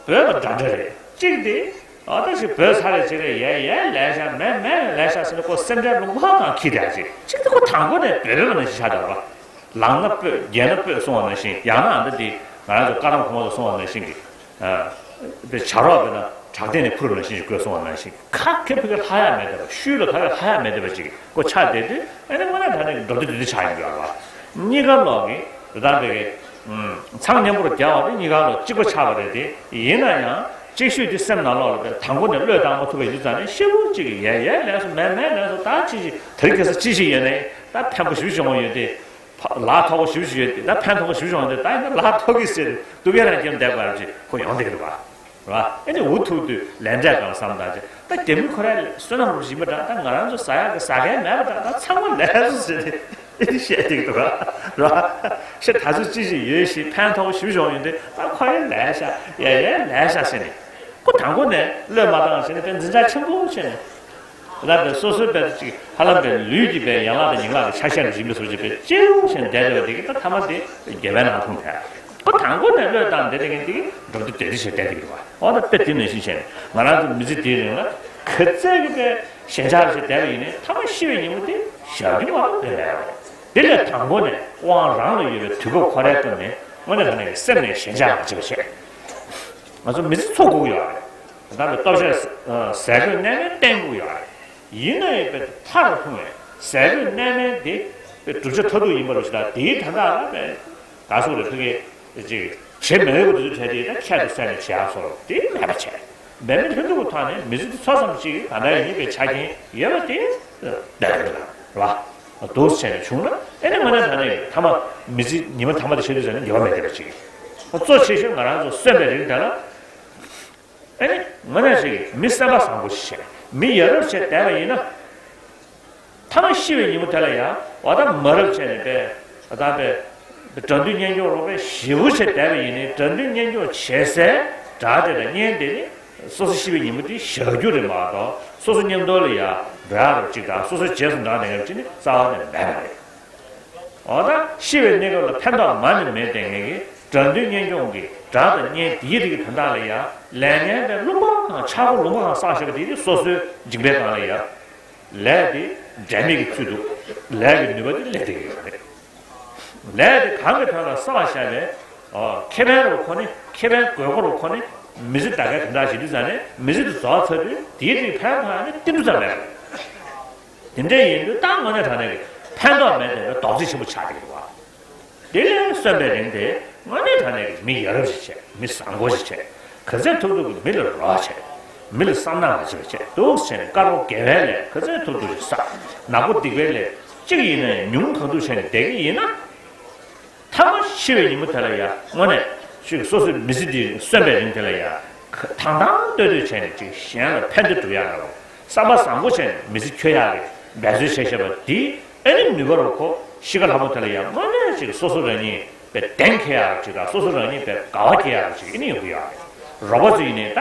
བོད་ལ་འདྲ་འདྲ་རེད། གཅིག་དེ་ཨ་ད་ཞིག་བོད་ས་རེད་ཅིག་རེད་ཡས་ཡས་ལས་ཤ་མེད་མེད་ལས་ཤ་ཟེར་ནས་ཁོ་སེམས་ཁྲལ་རླུང་ཁ་གང་ཁྱི་དེ་ཅིག་གཅིག་དེ་ཁོ་དང་པོ་ནས་བོད་བོད་པ་ནང་བཞིན་ཆགས་བསྡད་པ། ལངས་ན་སྤོས་རྒྱས་ན་སྤོས་གསུང་བ་ནང་བཞིན་ཡང་ན་ཨ་ད་དེ་ང་རང་ཚོ་བཀའ་གདམས་གོང་མ་ཚོ་གསུང་བ་ནང་བཞིན་གྱི་ཨ་དེ་བྱ་རོག་བོད་ན་བྲག་སྟེང་ནས་འཕུར་ནང་བཞིན་གྱི་དགོས་གསུང་བ་ནང་བཞིན་གྱི་ཁ་ཁེ་ཕི་ཁེ་ལྷ་ཡག་མེད་བསྡད་པ་ཤུལ་ལ་ཁ་ཁེ་ལྷ་ཡག་མེད་བསྡད་པ་ཅིག་ཁོ་ཆགས་བསྡད་དུས་ཨ་ནི་དངོས་གནས་དྲང་གནས་ཀྱི་འགྲོ་དུས་དུས་དུས་ཆགས་ཡིན་དགོས་པ། གཉིས་ཀ་ལོག་གི་དེ་ལྟར་བའི་གི་མཚང་སྙན་པོར་རྒྱག་པ་དེ་གཉིས་ཀ་ལོག་གཅིག་པ་ཆགས་པ་རེད་དེ་ཡིན་ན་ཡང་གཅིག་ཤོས་དེ་སེམས་ནང་ལོག་ལ་བའི་དང་པོ་ནས་བློས་བཏང་མ་ཐུབ་པ་ཡིན་དུས་ཙང་ནས་ཤེས་བུ་གཅིག་གི་ཡས་ཡས་ལས་སུ་མེད་མེད་ལས་སུ་ད་ཅི་ཞིག་དེ་རིང་ཁ་སང་ཅི་ཞིག་ཡོད་ནས་ད་ཕན་པོ་ཞིབ་བྱུང་བ་ཡོད་དེ་ལ་ཐོག་པོ་ཞིབ་ཞིག་ཡོད་དེ་ད་ཕན་ཐོགས་པོ་ཞིབ་བྱུང་བ་ཡོད་དེ་ད་ཡིན་ན་ལ་ཐོག་གི་ཟེར་སྡུག་ཡ་རང་སྐྱེམས་བསྡད་པ་ཅིག་ཁོ་ཡོང་བསྡད་ཀྱི་འདུག་བ། རེད་བ། ཨེ་ནི་འུ་ཐུག་དུས་ལས་འབྲས་གང་བསམ་དང་ཅི། ད་རྒྱ་མི་ཁོ་རའི་བསོད་ནམས་རུ་ཞིག་མི་འདྲ་ད་ང་རང་ཚོ་ཟ་ཡག་གི་ཟ་མཁན་མེད་པ་འདྲ་ད་ཚང་མ་ལས་སུ་ཟེར་ཏེ་ཨེ་ནི་བཤད་ཀྱི་འདུག་རེད་བ། ཤ་ད་ཚོད་ཅི་ཞིག་ཡོད་ཞིག་ཕན་ཐོགས་ཞུ་ཞོག་ཡོད་དེ་ད་ཁོ་རའི་ལས་ཤ་ཡ་ཡའི་ལས་ཤ་ཟེར་ནས་ཁོ་དང་པོ་ནས་བློས་མ་བཏང་ཟེར་ནས་དཔེ་འཛིན་གྲྭ་ཆེན་པོ་བྱས་ནས། ད་ལྟ་བའི་སོ་སོའི་དཔེ་ཅིག་ཧ་ལམ་པའི་ལུས་ཀྱི་པའི་ཡན་ལག་དང་ཉིང་ལག་གི་ཆ་ཤས་ཀྱི་ཞིང་པའི་སོ་ཅིག་པའི་ལྕེ་ལུང་ཞེས་བསྡད་པའི་དེ་གི་ད་ཐ་མ་དེ་དགེ་བའི་ནང་ལྷུང་ཐལ། ཁོ་དང་པོ་ནས་བློས་བཏང་བསྡད་དེ་གི་འདི་གི་འགྲོ་དུས་བདེ་དེ་ཞེས་བསྡད་དེ་གི་རེད་བ། འོ་ད་དཔེ་དེ་ནང་བཞིན་བྱས་ནས་ང་རང་ཚོ་མི་ཚེ་འདིའི་རིང་ལ་ག་ཚད་ཀྱི་པའི་ཞེན་ཆགས་ཞེས་བསྡད་པ་ཡིན་ནའི་ཐ་མ་ཤི་བའི་ཉིན་མོ་དེ་བཞག་རྒྱུ་མ་གཏོགས་དེ་མེད་པ་རེད། དེ་ལས་དང་པོ་ནས་དབང་རང་ལ་ཡོད་པའི་དུས་བབ་ཁོ་རའི་སྟེང་ནས་དངོས་གནས་དྲང་གནས་ཀྱི་སེམས་ནས་ཞེན་ཆགས་མ་བྱེད་པ་བྱས། ང་ཚོ་མི་ཚེ་འཚོ་དགོས་ཀྱི་ཡོད་རེད། ད་ལྟ་སྟོབས་ཆེན་ཟས་གོས་གནས་མལ་བརྟན་དགོས་ཡོད་རེད། ཡིན་ན་ཡང་པའི་མཐར་ལྷུང་བའི་ཟས་གོས་གནས་མལ་འདི་པའི་བསྒྲུབ་བྱ་མཐར་ཐུག་ཡིན་པ་རུ་ཞིག་ལ་དེའི་དོན་དག་ལ་པའི་ག་སོགས་རེ་ཕ་གི་ཅིག་བྱེད་མི་འོས་པ་དེ་ཚོ་བྱས་ཏེ་ད་ཁྱད་དུ་བསད་ནས་བྱེད་ཡག་སོགས་དེ་མེད་པ་བྱས། འབད་མེད་ལྷུན་གྲུབ་ཀྱི་ཐོག་ནས་མི་ཚེ་འདི་འཚོ་ཙམ་ཅིག་ག་འདྲ་ཡིན་པའི་ཆ་རྐྱེན་ཡོད་པ་དེ་འབད་དགོས་ལ་རེད་བ། འདུག་བྱས་ནས་བྱུང་ན་ཨེ་ནི་དངོས་གནས་དྲང་གནས་ཀྱི་ཐ་མ་མི་ཚེ་ཉི་མ་ཐ་མ་དེ་བྱེད་དུས་ཙམ་ནས་འགྱོད་པ་མེད་བསྡད་པ་ཅིག་གཙོ་ཆེ་ཤོས་ང་རང་ཚོ་གསོན་པའི་རིང་དེ་ལ། ཨེ་ནི་ང་ནས་ཞིག་མི་སེམས་པ་བཟང་པོ་ཞིག་བྱས་མི་ཡ་རབས་བྱས་བསྡད་པ་ཡིན་ན། ཐ་མ་ཤི་བའི་ཉིན་མོ་དེ་ལ་ཡང་འོ་ད་མ་རབས་བྱས་ནས་པས་ད་པས་དགྲ་འདུལ་གཉེན་སྐྱོང་རོགས་པས་ཞེ་པོ་བྱས་བསྡད་པ་ཡིན་ནའི་དགྲ་འདུལ་གཉེན་སྐྱོང་བྱེད་སའི་དགྲ་དེ་དང་གཉེན་དེ་ནི་སོ་སོ་ཤི་བའི་ཉིན་མོ་དེ་བཞག་རྒྱུ་རེད་མ་གཏོགས་སོ་སོ་མཉམ་དུ་ལ་ཡང་འགྲོ་ཡག་རོགས་གཅིག་དང་སོ་སོའི་རྗེས་སུ་འབྲང་བསྡད་མཁན་གཅིག་ནི་རྩ་བ་ནས་མེད་པ་རེད། འོ་ད་ཤི་བའི་གནས་སྐབས་ལ་ཕན་ཐོགས་མ་ནི་མེད་བསྡད་མཁན་གྱི་ དགྲ་འདུལ་གཉེན་སྐྱོང་གི་དགྲ་དང་གཉེན་དེའི་རིགས་ཀྱི་དོན་དག་ལ་ཡང་ལས་ངན་པའི་རླུང་འཕངས་གང་ཆག་སྒོ་རླུང་འཕངས་གང་བསགས་བཞག་པ་དེ་སོ་སོའི་འཇིགས་པའི་སྒང་ལ་ཡང་ལས་དེ་འབྲས་མེད་ཀྱི་ཚུལ་དུ་ལས་ཀྱི་ནུས་པ་དེ་ལས་དེ་ཡོད་རེད། ལས་དེ་གང་གི་དོན་ལ་བསགས་བཞག་པའི་ཨོ་ཁེ་ཕན་རུ་ཁོ་ནི་ཁེ་ཕན་དགོས་མཁོ་རུ་ཁོ་ནི་མི་ཚེ་ད་གའི་དོན་དག་བྱེད་དུས་ཙང་ནས་མི་ཚེ་དེ་རྫོགས་ཚར་དུས་དེའི་རིགས་ཕན་ཐོགས་ནི་ཏིལ་འབྲུ་ཙམ་མེད་པ་རེད། དེ་འདྲ་ཡིན་དུས་ད་དངོས་གནས་དྲང་གནས་ཀྱི་ཕན་ཐོགས་མེད་བསྡད་པའི་རྡོག་རྫིས་ཆེན་པོ་ཆགས་བསྡད་ཀྱི་འདུག་བ། དེ་ལས་གསོན་པའི་རིང་དེ་དངོས་གནས་དྲང་གནས་ཀྱི་མི་ཡ་རབས་ཤིག་བྱས། མི་བཟང་པོ་ཞིག་བྱས། ག་ཚད་ཐུབ་ཐུབ་ཀྱིས་མི་ལ་རོགས་བྱས། མི་ལ་བསམ་ན་མ་བྱེད་པ་བྱས་འདུག་བྱས་ནས་དཀར་པོ་དགེ་བའི་ལས་ག་ཚད་ཐུབ་ཐུབ་ཞིག་བསགས། ནག་པོ་སྡིག་པའི་ལས་གཅིག་ཡིན་ན་ཡང་ཉུང་གང་ཐུབ་བྱས་ནས་བསྡད་ཀྱི་ཡིན་ན། ཐ་མ་ཤི་བའི་ཉིན་མོ་དེ་ལ་ཡང་དངོས་གནས་ཤིག་སོ་སོའི་མི་ཚེ་འདི་གསོན་པའི་རིང་དེ་ལ་ཡང་ཐང་ཐང་ལྟོས་ལྟོས་བྱས་ནས་ཅིག་གཞན་ལ་ཕན་བདེ་སྒྲུབ་ཡག་འདྲ་བོ། བསམ་པ་བཟང་པོ་བྱས་ནས་མི་ཚེ་འཁྱོལ་ཡག་གི་འབད་རྩོལ་བྱས་བྱས་པ་འདི་ཨ་ནི་ནུས་པ་རུ་གོ། ཤི་ཁ་ལྷག་པོ་དེ་ལ་ཡང་དངོས་གནས་ཅིག་སོ་སོ་རང་ཉིད་པའི་གདེང་འཁེལ་ཡག་ཅིག་དང་སོ་སོ་རང་ཉིད་པའི་དགའ་བ་སྐྱེ་ཡག་ཅིག་ཨ་ནི་ཡོང་གི་ཡོད་རེད། རོགས་པ་ཚོ་ཡིན་ནའི་ད་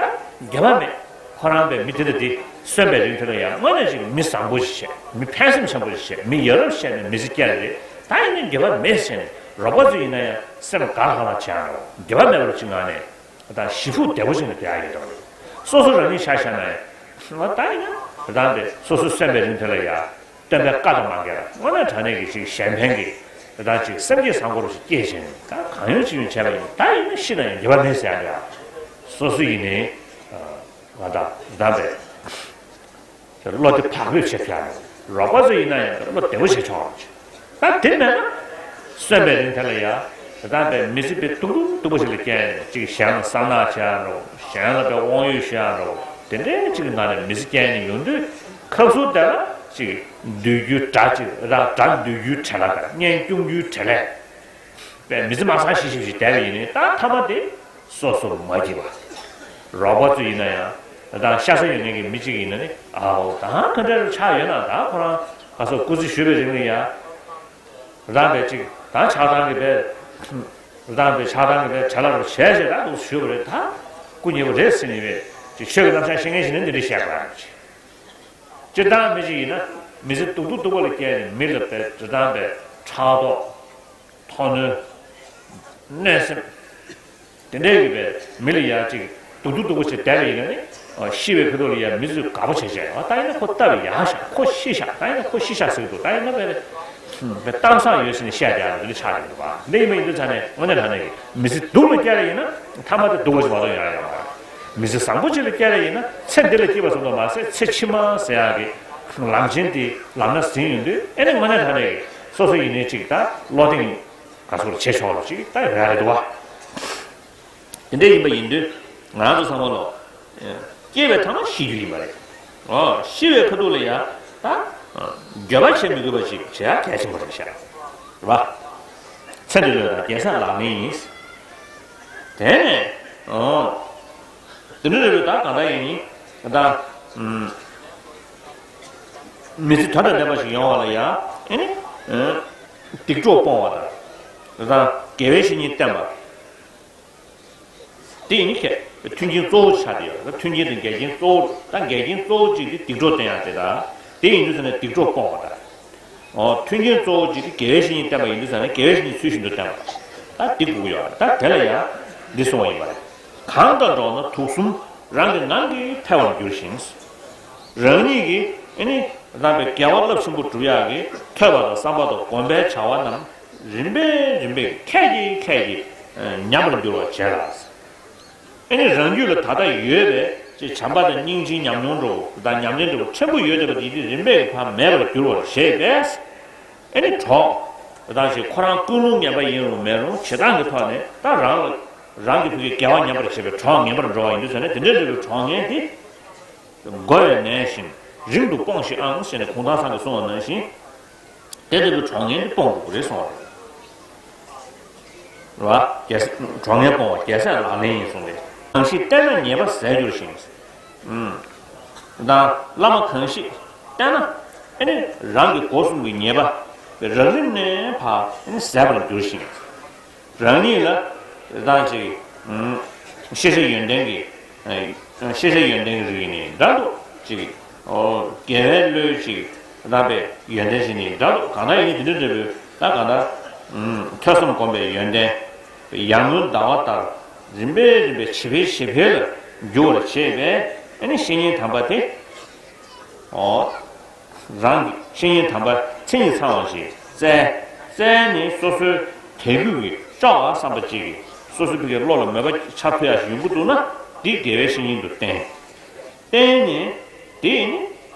འགྱོད་པ་མེད། ཁོ་རང་པའི་མི་དེ་འདྲ་འདི་གསོན་པའི་རིང་དེ་ལ་ཡང་དངོས་གནས་ཅིག་མི་བཟང་པོ་ཞིག་བྱས། མི་ཕན་སེམས་ཆེན་པོ་ཞིག་བྱས། མི་ཡ་རབས་བྱས་ནས་མི་ཚེ་སྐྱེལ་རེད། ད་ཡིན་ན་འགྱོད་པ་མེད་ཟེར་ནས་རོགས་པ་ཚོ་ཡིན་ན་ཡང་སེམས་དགའ་ལྷང་ལྷང་བྱེད་ཡག་འདྲ་བོ། འགྱོད་པ་མེད་པར་ཅིག་ངང་ནས་ད་ཞེ་ཕུགས་བདེ་པོ་བྱས་ནས་བསྡད་ཡག་ཡིན་འདྲ་བོ། སོ་སོ་རང་ཉིད་ཆ་བཞག་ན་ཡང་ད་ཡིན་ན་རང་པའི་སོ་སོ་གསོན་པའི་རིང་དེ་ལ་ཡང་སྟོན་པའི་བཀའ་དང་མ་འགལ་བ་དངོས་གནས་དྲང་གནས་ཀྱི་ཅིག་གཞན་ཕན་གྱི་ད་ཅིག་སེམས་བསྐྱེད་བཟང་པོ་རུ་ཞིག་སྐྱེས་བྱས་ནས་ད་གང་ཡོང་ཅི་ཡོང་བྱས་པ་ཡིན། ད་ཡིན་ན་ཤི་ན་ཡང་འགྱོད་པ་མེད་ཟེར་ཡག་འདྲ་བོ། སོ་སོ་ཡིན་ནའི། ང་དང་བདམས་པའི་བློ་བདེ་བག་ཕེབས་བྱེད་ཐུབ་ཡག་རེད། རོགས་པ་ཚོ་ཡིན་ན་ཡང་བློ་བདེ་པོ་བྱེད་ཆོག་རེད། ད་དེ་མེད་ན་གསོན་པའི་རིང་དེ་ལ་ཡང་བདམས་པའི་མི་ཚེ་དཔེ་སྡུག་སྡུག་སྡུག་པོ་ཞིག་ལ་སྐྱེལ་ནས་ཅིག་གཞན་ལ་བསམ་ནག་བྱེད་ཡག་འདྲ་བོ། གཞན་ལ་དཔེ་དབང་ཡོད་ཞུ་ཡག་འདྲ་བོ། དེ་འདྲའི་ཅིག་གི་ནང་ནས་མི་ཚེ་སྐྱེལ་ནས་ཡོང་དུས་སྐབས་སུ་དེ་ལ་ཅིག་འདུལ་རྒྱུའི་དགྲ་ཅིག་རང་དགྲ་འདུལ་རྒྱུའི་བྲེལ་བ་དང་གཉེན་སྐྱོང་རྒྱུའི་བྲེལ་བས། པའི་མི་ཚེ་མ་ཚང་ཞིག་ཞིག་ཞིག་བསྡད་པ་ཡིན་ནའི་ད་མཐའ་མ་དེ་སོ་སོ་མ་སྐྱིད་པ། རོགས་པ་ཚོ་ཡིན་ན་ཡང་ད་ཤ་ཚ་ཡོད་མཁན་གྱི་མི་གཅིག་ཡིན་ན་ནི་ཨའོ་ད་ག་འདྲ་རུ་ཆགས་ཡོད་ན་ད་ཁོ་རང་ག་སོ་སྐུ་ཚེ་བཞུགས་པའི་རིང་ལ་ཡང་རང་པའི་གཅིག་ད་ཆགས་སྡང་གི་པའི་རང་པའི་ཆགས་སྡང་གི་པའི་བྲེལ་བ་རུ་བྱས་བྱས་ད་འདུག་ཞུས་པ་རེད། ད་སྐུ་ཉེ་བོ་རེད་ཟེར་ནས་པའི་ཅིག་ཆོས་ཀྱི་རྣམ་གཞག་ཤེས་མཁན་ཞིག་ནི་འདི་འདྲ་བཤད་དགོས་ཡ་ཅིག་སྤྱིར་བཏང་མི་གཅིག་ཡིན་ན་མི་ཚེ་སྡུག་སྡུག་སྡུག་པོ་ལ་བསྐྱལ་ནས་མི་ལ་པའི་སྤྱིར་བཏང་པའི་ཕྲག་དོག་མཐོ་གནོན། གནོད་སེམས། དེ་འདྲའི་ཡོད་པའི་མི་ལ་ཡང་ཅིག་སྡུག་སྡུག་སྡུག་པོ་ཞིག་བསྡད་པ་ཡིན་ན་ནི། ཤི་བའི་ཁ་ཐུག་ལ་ཡང་མི་ཚོས་དགའ་པོ་བྱས་བྱས། ཨ་ད་ཡིན་ན་ཁོ་སྟབས་ཡག་ཤག་ཁོ་ཤི་ཤག་ད་ཡིན་ན་ཁོ་ཤི་ཤག་ཟེར་གྱི་འདུག་ད་ཡིན་ན་དཔེ་དཔེ་གཏམ་བཟང་ཡོད་ཟེར་ནས་བཤད་བསྡད་ཡག་འདི་འདྲ་ཆགས་ཀྱི་འདུག་བ། འདི་ཡིན་པ་ཡིན་དུས་ཙང་ནས་དངོས་གནས་དྲང་གནས་ཀྱི་མི་ཚེ་སྡུག་ལ་བསྐྱལ་བ་ཡིན་ན་མཐའ་མ་དེ་སྡུག་པོ་ཞིག་མ་གཏོགས་ཡོང་ཡག་ཡོད་མ་རེད། མི་ཚེ་བཟང་པོ་ཅིག་ལ་བསྐྱལ་བ་ཡིན་ན་ཚེ་འདི་ལ་སྐྱིད་པ་ཙམ་དུ་མ་ཟད་ཚེ་ཕྱི་མ་ཟེར་ཡག་གི་ལམ་ཆེན་དེ་ལམ་སྣ་ཟིན་ཡོང་དུས་ཨེ་ནི་དངོས་གནས་དྲང་གནས་ཀྱི་སོ་སོ་ཡིན་ནའི་ཅིག་ད་བློ་གདེང་ག་ཚོད་བྱེད་ཆོག་ལ་ཅིག་ད་ཡོང་ཡག་རེད་འདུག་བ། དེ་འདྲ་ཡིན་པ་ཡིན་དུས་ང་རང་ཚོ་ཚང་མ་ལོ། སྐྱེས་པའི་མཐའ་མ་ཤི་རྒྱུ་ཡིན་པ་རེད། ཨོ་ཤི་བའི་ཁ་ཐུག་ལ་ཡང་ད་འགྱོད་པ་བྱེད་མི་དགོས་པ་ཅིག་བྱེད་ཡག་གལ་ཆེན་པོ་རེད་ཤག་རེད་བ། ཚེ་འདི་ལོས་དང་རྒྱལ་སྲས་ལག་ལེན་ཡིན། དེ་ནས་ཨོ། དེ་འདྲ་རེད་པས་ད་གང་ལྟར་ཡིན་ད། མི་ཚེ་དོན་དང་ལྡན་པ་ཞིག་ཡོང་བ་ལ་ཡང་ཨེ་ནི། སྡིག་གྲོགས་སྤོང་བ་དང་། དེ་དང་དགེ་བའི་བཤེས་གཉེན་བསྟེན་པ། དེ་ཡིན་ཁྱད་མཐུན་རྐྱེན་གཙོ་བོ་ཆགས་ཏེ་ཡོད་ལ། མཐུན་རྐྱེན་དང་འགལ་རྐྱེན་གཙོ་བོ་ད་འགལ་རྐྱེན་གཙོ་བོ་གཅིག་དེ་སྡིག་གྲོགས་བསྟེན་ཡག་དེ་དང་། དེ་ཡིན་དུས་ཙ་ནས་སྡིག་གྲོགས་སྤོང་བ་དང་། ཨོ་མཐུན་རྐྱེན་གཙོ་བོ་གཅིག་དེ་དགེ་བའི་བཤེས་གཉེན་བསྟེན་པ་ཡིན་དུས་ཙ་ནས་དགེ་བའི་བཤེས་གཉེན་ཚུལ་བཞིན་དུ་བསྟེན་པ། ད་འདི་དགོས་ཀྱི་ཡོད་རེད། ད་དེ་ལ་ཡང་འདི་གསུངས་པ་ཡིན་པ་རེད། གང་དང་འགྲོགས་ན་དུག་གསུམ་རང་གི་ངང་གིས་འཕེལ་བར་འགྱུར་ཞིང་། རང་ཉིད་ཀྱིས་ཨེ་ནི་རང་པའི་དགེ་བ་རླབས་ཆེན་པོ་སྒྲུབ་ཡག་གི་ཐོས་པ་དང་བསམ་པ་དང་སྒོམ་པའི་བྱ་བ་རྣམས་རིམ་པས་རིམ་པས་ཁད་ཀྱིས་ཁད་ཀྱིས་ཉམས་པར་འགྱུར་བར་བྱེད་ལ། ཨེ་ནི་རང་རྒྱུད་ལ་ད་ལྟ་ཡོད་པའི་ཅིག་བྱམས་པ་དང་སྙིང་རྗེའི་ཉམས་མྱོང་འདྲ་བོ་དང་ཉམས་ལེན་འདྲ་བོ་ཕྲན་བུ་ཡོད་བསྡད་པ་དེ་ཡིན་དུས་རིམ་པས་ཕར་མེད་པར་འགྱུར་བར་བྱེད་པས། ཨེ་ནི་གྲོགས་དང་ཞིག་ཁོ་རང་ཀུན་སློང་ངན་པ་ཡིན་རུང་མེད་རུང་བྱེད་སྟངས་ཀྱི་ཐོག་ནས་ད་རང་ལ་རང་གི་ཕ་གི་དགེ་བ་ཉམས་པར་བྱེད་པའི་གྲོགས་ངན་པར་འགྲོ་བ་ཡིན་དུས་ཙ་ནས་དེ་འདྲའི་འདྲ་བའི་གྲོགས་ངན་དེ། འགོ་བའི་ནད་བཞིན་རིང་དུ་སྤོངས་ཤིག་ཨང་ཞེས་ནས་གུང་ཐང་ཚང་གིས་གསུངས་པ་ནང་བཞིན། དེ་ལྟ་བུའི་གྲོགས་ངན་དེ་སྤོང་དགོས་ཀྱི་རེད་གསུངས་པ་རེད། རེད་བ། རྒྱལ་སྲས་གྲོགས་ངན་སྤོང་བ་རྒྱལ་སྲས་ལག་ལེན་ཡིན་གསུངས་ཏེ། གང་ཞིག་བསྟེན་ན་ཉེས་པ་ཟད་འགྱུར་ཞིང་། ཨུམ། དང་བླ་མ་གང་ཞིག་བསྟེན་ན་ཨེ་ནི་རང་གི་སྒོ་གསུམ་གྱི་ཉེས་པ་རགས་རིམ་ནས་ཕར་ཨེ་ནི་ཟད་པར་འགྱུར་ཞིང་། རང་ཉིད་ལ་དང་ཅིག་ཤེས་བྱ་ཡོན་ཏན་གྱི་ཤེས་བྱ་ཡོན་ཏན་གྱི་རིགས་ནི་འདྲ་འདུག་ཅིག་དགེ་བའི་བློའི་ཅིག་རྣམ་པའི་ཡོན་ཏན་ཞིག་ནི་འདྲ་འདུག་གང་ལྟར་ཡིན་ནི་དེ་འདྲ་འདྲ་བོའི་ད་གང་ལྟར་ཐོས་བསམ་སྒོམ་པའི་ཡོན་ཏན། ཡར་ངོའི་ཟླ་བ་ལྟར་རིམ་པས་རིམ་པས་ཇེ་འཕེལ་ཇེ་འཕེལ་ལ་འགྱུར་བར་བྱེད་པས། ཨ་ནི་བཤེས་གཉེན་དམ་པ་དེ། ཨོ། རང་གི་བཤེས་གཉེན་དམ་པ་མཚན་ཉིད་ཚང་བ་ཞིག་བཙལ། བཙལ་ནས་སོ་སོའི་དད་གུས་ཀྱི་ལྕོགས་ལ་བསམ་པ་གཅིག་གིས་སོ་སོའི་ཕ་གིའི་བློ་ལ་མོས་པ་ཆགས་ཐུབ་ཡག་ཞིག་ཡོང་གི་འདུག་ན། འདི་དགེ་བའི་བཤེས་གཉེན་དུ་བསྟེན། བསྟེན་ནས་དེ་ནི་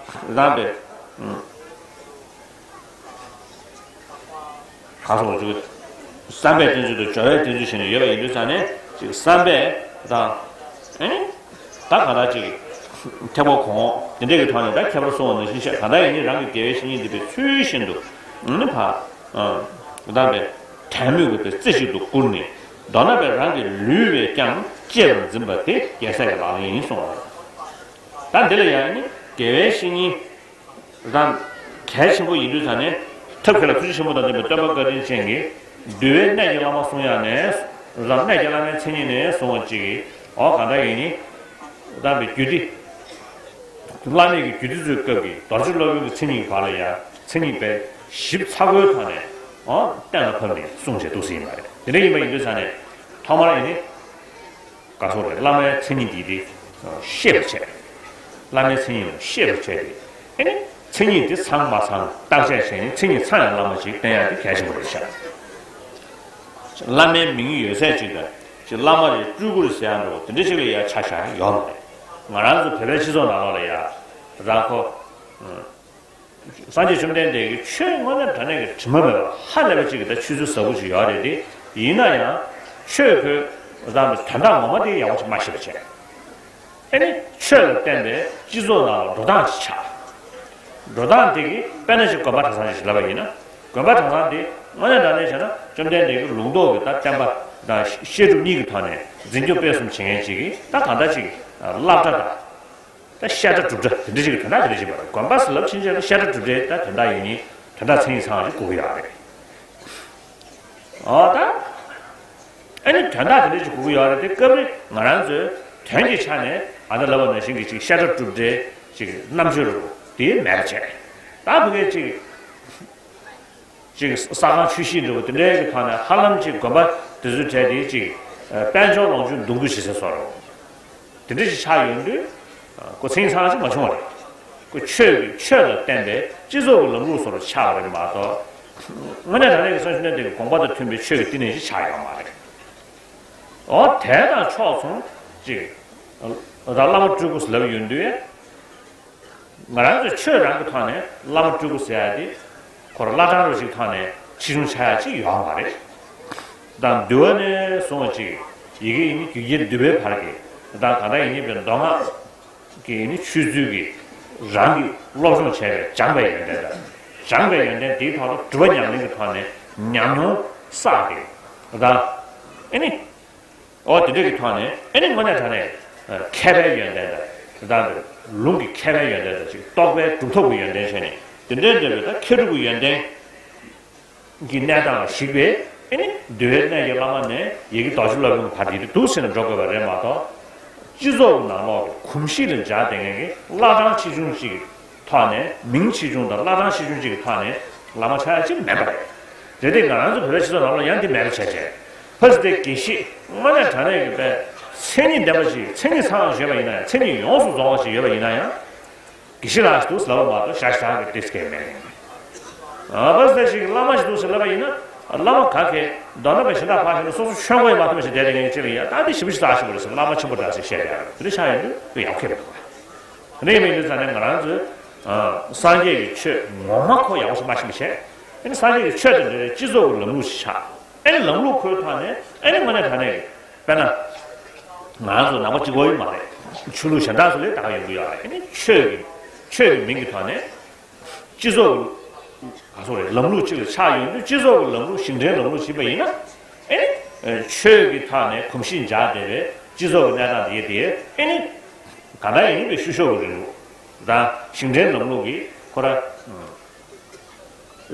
རང་པའི་གང་སོང་ཅིག་བསམ་པའི་བསྟེན་ཚུལ་དང་སྦྱོར་བའི་བསྟེན་ཚུལ་བྱས་ནས་ཡོད་པ་ཡིན་དུས་ཙང་ནས། ཅིག་བསམ་པས་དང་། ཨེ། ད་གང་ལྟར་ཅིག་ཐེག་པ་གོང་འོག་དེ་འདྲས་ཀྱི་ཐོག་ནས་ད་ཁྱད་པར་སོང་བ་ནང་བཞིན་བཤད། གང་ལྟར་ཡིན་ནི་རང་གི་དགེ་བའི་བཤེས་གཉེན་འདི་པའི་ཚུལ་བཞིན་དུ་ནི་ཕ། ཨ། བདམས་པའི་དད་མོས་ཀྱི་པའི་རྩེ་གཅིག་ཏུ་བཀུར་ནས། མདོར་ན་པའི་རང་གི་ལུས་པས་ཀྱང་གཅེས་པར་འཛིན་པ་དེ་རྒྱལ་སྲས་ཀྱི་ལག་ལེན་ཡིན་གསུངས་པ་རེད། ད་འདི་ལ་ཡང་ནི་དགེ་བའི་བཤེས་གཉེན་རང་གལ་ཆེན་པོ་ཡིན་དུས་ཙང་ནས། ཐབས་མཁས་ལ་ཐུགས་རྗེ་ཆེན་པོ་དང་ལྡན་པའི་སྟོན་པ་བཀའ་དྲིན་ཅན་གྱིས་འདུལ་བའི་གནད་ཀྱི་བླ་མ་གསུང་ཡག་ནས། རང་གནད་ཀྱི་བླ་མའི་མཚན་ཉིད་ནས་གསུང་བ་གཅིག་གིས། འོ་གང་འདྲ་ཡིན་ནི། བདམས་པའི་རྒྱུད་སྡེ། བླ་མེད་ཀྱི་རྒྱུད་སྡེ་ཚོའི་སྐབས་ཀྱི་རྡོ་རྗེ་སློབ་དཔོན་གྱི་མཚན་ཉིད་ཀྱི་བར་ལ་ཡང་མཚན་ཉིད་པའི་ཞིབ་ཚགས་པོའི་ཐོག་ནས། ཨོ། གཏན་ལ་ཕབ་ནས་གསུངས་བྱས་འདུག་ཟེར་ཡིན་པ་རེད། དེ་འདྲ་ཡིན་པ་ཡིན་དུས་ཙང་ནས། ཐོག་མར་ཡིན་ནི། ག་སོགས་རེད། བླ་མའི་མཚན་ཉིད་འདི་དེ་ཤེས་པར་བྱས། བླ་མའི་མཚན་ཉིད་ལ་ཤེས་པར་བྱས་ཏེ། ཨེ་ནི་མཚན་ཉིད་དེ་ཚང་མ་ཚང་བརྟག་དཔྱད་བྱས་ནས། མཚན་ཉིད་ཚང་ཡག་བླ་མ་ཞིག་བསྟེན་ཡག་དེ་གལ་ཆེན་པོ་རེད་ཤག་བླ་མའི་མིང་ཡོད་ཚད་ཅིག་དང་། ཅིག་བླ་མ་རེད། སྤྲུལ་སྐུ་རེད་ཟེར་ཡག་འདྲ་བོ་དེ་འདྲ་ཅིག་ལ་ཡ་ཆ་བཞག་ཡག་ཡོད་མ་རེད། ང་རང་ཚོ་བོད་པའི་སྤྱི་ཚོགས་ནང་ལོགས་ལ་ཡ། རང་ཁོ། སངས་རྒྱས་བཅོམ་ལྡན་འདས་ཀྱིས་ཆོས་དངོས་གནས་དྲང་གནས་ཀྱི་དྲི་མ་མེད་པ་ཧ་ལས་པ་ཅིག་གི་ད་ཆོས་ཚུལ་ཟབ་པོ་ཅིག་ཡོད་རེད་དེ། ཡིན་ན་ཡང་ཆོས་ཁོའི་རང་གི་དོན་དག་ངོ་མ་དེ་ཡག་པོ་ཅིག་མ་ཤེས་པ་བྱས། ཨེ་ནི་ཆོས་ལ་བརྟེན་པའི་སྤྱི་ཚོགས་ནང་ལ་འགྲོ་སྟངས་ཅིག་ཆགས། འགྲོ་སྟངས་དེ་གིས་དཔེར་ན་ཅིག་དགོན་པ་གྲྭ་ཚང་ཅིག་ལབ་པ་ཡིན་ན། དགོན་པ་གྲྭ་ཚང་དེ་དངོས་གནས་དྲང་གནས་བྱས་ན་བཅོམ་ལྡན་འདས་ཀྱི་ལུང་རྟོགས་ཀྱི་ད་བསྟན་པ་དང་བཤད་སྒྲུབ་གཉིས་ཀྱི་ཐོག་ནས་འཛིན་སྐྱོང་སྤེལ་གསུམ་བྱེད་མཁན་ཅིག་གིས་ད་གང་ལྟར་ཅིག་སློབ་གྲྭ་དང་། ད་བཤད་གྲྭ་སྒྲུབ་གྲྭ་དེ་འདྲ་ཞིག་གི་དོན་དག་དེ་འདྲ་ཞིག་མ་རེད། དགོན་པ་ཟེར་ལབ་ཕྱིན་ཆད་ལ་བཤད་གྲྭ་སྒྲུབ་གྲྭའི་ད་དོན་དག་ཡིན་ནི། དོན་དག་མཚན་ཉིད་ཚང་བ་ཞིག་དགོས་ཀྱི་ཡོད་རེད། འོ་ད། ཨ་ནི་དོན་དག་དེ་འདྲ་ཞིག་དགོས་ཀྱི་ཡོད་རེད་དེ། སྐབས་རེ་ང་རང་ཚོའི་དོན་གྱི་ཆ་ནས་ཨ་ད་ལབ་པ་ནང་བཞིན་གྱི་ཅིག་བཤད་གྲྭ་སྒྲུབ་གྲྭའི་ཅིག་རྣམ་དཔྱོད་རུ་དེ་མེད་པ་བྱས། ད་བུ་གའི་ཅིག་ཅིག་ས་ཁང་ཆོས་གཞིས་འདྲ་བོ་དེ་འདྲའི་གི་ཐོག་ནས་ཧ་ལམ་ཅིག་དགོན་པ་དེ་ཚོའི་གྲས་དེ་ཅིག་དཔལ་འབྱོར་ལོངས་སྤྱོད་འདུ་འགོད་བྱེད་ས་བཟོ་འདྲ་བོ་དེ་འདྲ་ཞིག་ཆགས་ཡོང་དུས། ཁོ་མཚན་ཉིད་ཚང་ཅིག་མ་བྱུང་བ་རེད། ཁོ་ཆོས་ཀྱི་ཆོས་ལ་བརྟེན་པའི་སྤྱི་ཚོགས་ཀྱི་ལམ་ལུགས་བཟོ་འདྲ་ཆགས་པ་རེད་མ་གཏོགས། དངོས་གནས་དྲང་གནས་ཀྱི་སངས་རྒྱས་བཅོམ་ལྡན་འདས་ཀྱི་དགོངས་པ་དང་མཐུན་པའི་ཆོས་ཀྱི་བསྟི་གནས་ཅིག་ཆགས་ཡོད་མ་རེད། འོ་དེ་དང་ཕྱོགས་མཚུངས་ཅིག་ད་བླ་མ་སྤྲུལ་སྐུ་ཟེར་ལབ་ཡོང་དུས། ང་རང་ཚོས་ཆོས་རང་གི་ཐོག་ནས་བླ་མ་སྤྲུལ་སྐུ་ཟེར་ཡ་དེ། ཁོ་རང་བླ་བྲང་རུ་ཞིག་ཐོག་ནས་ཆེ་ཆུང་ཆགས་ཡ་ཅིག་ཡོད་མ་རེད། ད་འདུལ་བ་ནས་བཟུང་བ་ཅིག་ཡི་གེ་ཡིན་ནི་རྒྱུད་བརྒྱད་འདུལ་བའི་བར་གྱི། ད་གང་ལྟར་ཡིན་ནི་པའི་མདོ་སྔགས་ཀྱི་ཡིན་ནི་ཆོས་ཚུལ་གྱི་རང་གི་སློབ་སྦྱོང་བྱས་པའི་སྦྱངས་པའི་ཡོན་ཏན་དང་། སྦྱངས་པའི་ཡོན་ཏན་དེའི་ཐོག་ཏུ་སྒྲུབ་པ་ཉམས་ལེན་གྱི་ཐོག་ནས་ཉམས་མྱོང་བསགས་ཏེ། ད་ཨེ་ནི། འོ་དེ་འདྲ་གི་ཐོག་ནས་ཨེ་ནི་དངོས་གནས་དྲང་གནས་མཁས་པའི་ཡོན་ཏན་དང་། དེ་དག་ལུང་གི་མཁས་པའི་ཡོན་ཏན་དང་ཅིག་རྟོགས་པའི་གྲུབ་ཐོབ་ཀྱི་ཡོན་ཏན་བྱས་ནས། དེ་འདྲའི་འདྲ་བའི་ད་མཁས་གྲུབ་ཀྱི་ཡོན་ཏན་གྱི་གནས་སྟངས་ལ་གཞིགས་པའི་ཨེ་ནི་འདུལ་བའི་གནད་ཀྱི་བླ་མ་ནས་ཡི་གེ་རྡོ་རྗེ་སློབ་དཔོན་བར་དེ་འདུག་ཟེར་ནས་འགྲོ་དགོས་པ་རེད་མ་གཏོགས། སྤྱི་ཚོགས་ཀྱི་ནང་ལོགས་ཀྱི་གོམས་གཤིས་ལ་སྦྱར་བསྡད་མཁན་གྱི་བླ་བྲང་ཆེ་ཆུང་གཅིག་གི་ཐོག་ནས། མིང་ཆེ་ཆུང་དང་བླ་བྲང་ཆེ་ཆུང་གཅིག་གི་ཐོག་ནས་བླ་མ་ཆགས་ཡ་ཅིག་མེད་པ་རེད། རེད་དེ་ང་རང་ཚོ་བོད་པའི་སྤྱི་ཚོགས་ནང་ལ་ཡང་དེ་མེད་པ་བྱས་བྱས། ཕ་སི་ཏེ་དགེ་བཤེས་དངོས་གནས་དྲང་གནས་ཀྱི་པའི་མཚན་ཉིད་ལྡན་པ་ཞིག་མཚན་ཉིད་ཚང་བ་ཞིག་ཡོད་པ་ཡིན་ན་ཡང་། མཚན་ཉིད་ཡོངས་སུ་རྫོགས་པ་ཞིག་ཡོད་པ་ཡིན་ན་ཡང་། དགེ་བཤེས་ལགས་ཤིག་འདུག་ཟེར་ལབ་པ་མ་གཏོགས་ཞག་ཞག་གི་ཏིས་ཀའི་མེད། ཨ་ཕ་སི་ཏེ་ཞིག་གི་བླ་མ་ཞིག་འདུག་ཟེར་ལབ་པ་ཡིན་ན། བླ་མ་ག་གེ་མདོར་ན་པའི་གཞན་དག་ཕར་བཞག་ན་སོ་སོ་ཆོས་མགོ་ཡང་མ་ཐོན་པ་ཞིག་བསྡད་དེ་ངས་ཅི་ལ་ཡ་ད་འདི་ཞེ་པོ་ཞིག་ཙག་ཞིག་པོ་རེད་ཟེར། བླ་མ་ཆེན་པོ་འདྲ་ཞིག་བཤད་ཡ་རེད། དེ་འདྲ་ཆགས་ཡོང་དུས་དེ་ཡག་གི་མི་འདུག་ག་དེ་འདྲ་ཡིན་པ་ཡིན་དུས་ཙང་ནས་ང་རང་ཚོས་སངས་རྒྱས་ཀྱི་ཆོས་ངོ་མ་ཁོ་ཡག་པོ་ཞིག་མ་ཤེས་པ་བྱས། ཨ་ནི་སངས་རྒྱས་ཀྱི་ཆོས་དང་འབྲེལ་བའི་སྤྱི་ཚོགས་ཀྱི་ལམ་ལུགས་ཤིག་ཆགས། ཨ་ནི་ལམ་ལུགས་ཁོའི་ཐོག་ནས་ཨ་ནི་དངོས་གནས་དྲང་གནས་ཀྱི། དཔེར་ན། ང་རང་ཚོ་ནང་པ་གཅིག་པོ་ཡིན་མ་རེད། ཆོས་ལུགས་གཞན་དག་ཚོ་ལ་ད་ག་ཡོང་གི་ཡོད་རེད། ཨ་ནི་ཆོས་ཀྱི་ཆོས་ཀྱི་མིང་གི་ཐོག་ནས་སྤྱི་ཚོགས་ཀྱི་ག་ཚོད་རེད། ལམ་ལུགས་གཅིག་ལ་ཆགས་ཡོང་དུས། སྤྱི་ཚོགས་ཀྱི་ལམ་ལུགས་ཞིང་བྲན་ལམ་ལུགས་ཞིག་ཡིན་པ་ཡིན་ན། ཨེ་ནི་ཆོས་ཀྱི་ཐོག་ནས་གོམས་གཤིས་འཇགས་བསྡད་པའི་སྤྱི་ཚོགས་ཀྱི་གནས་སྟངས་དེ་དེ་ཨེ་ནི་གང་ལྟར་ཡིན་པའི་བཤུ་གཞོག་གི་རིང་ལུགས་དང་། ཞིང་བྲན་ལམ་ལུགས་ཀྱི་ཁོ་ར་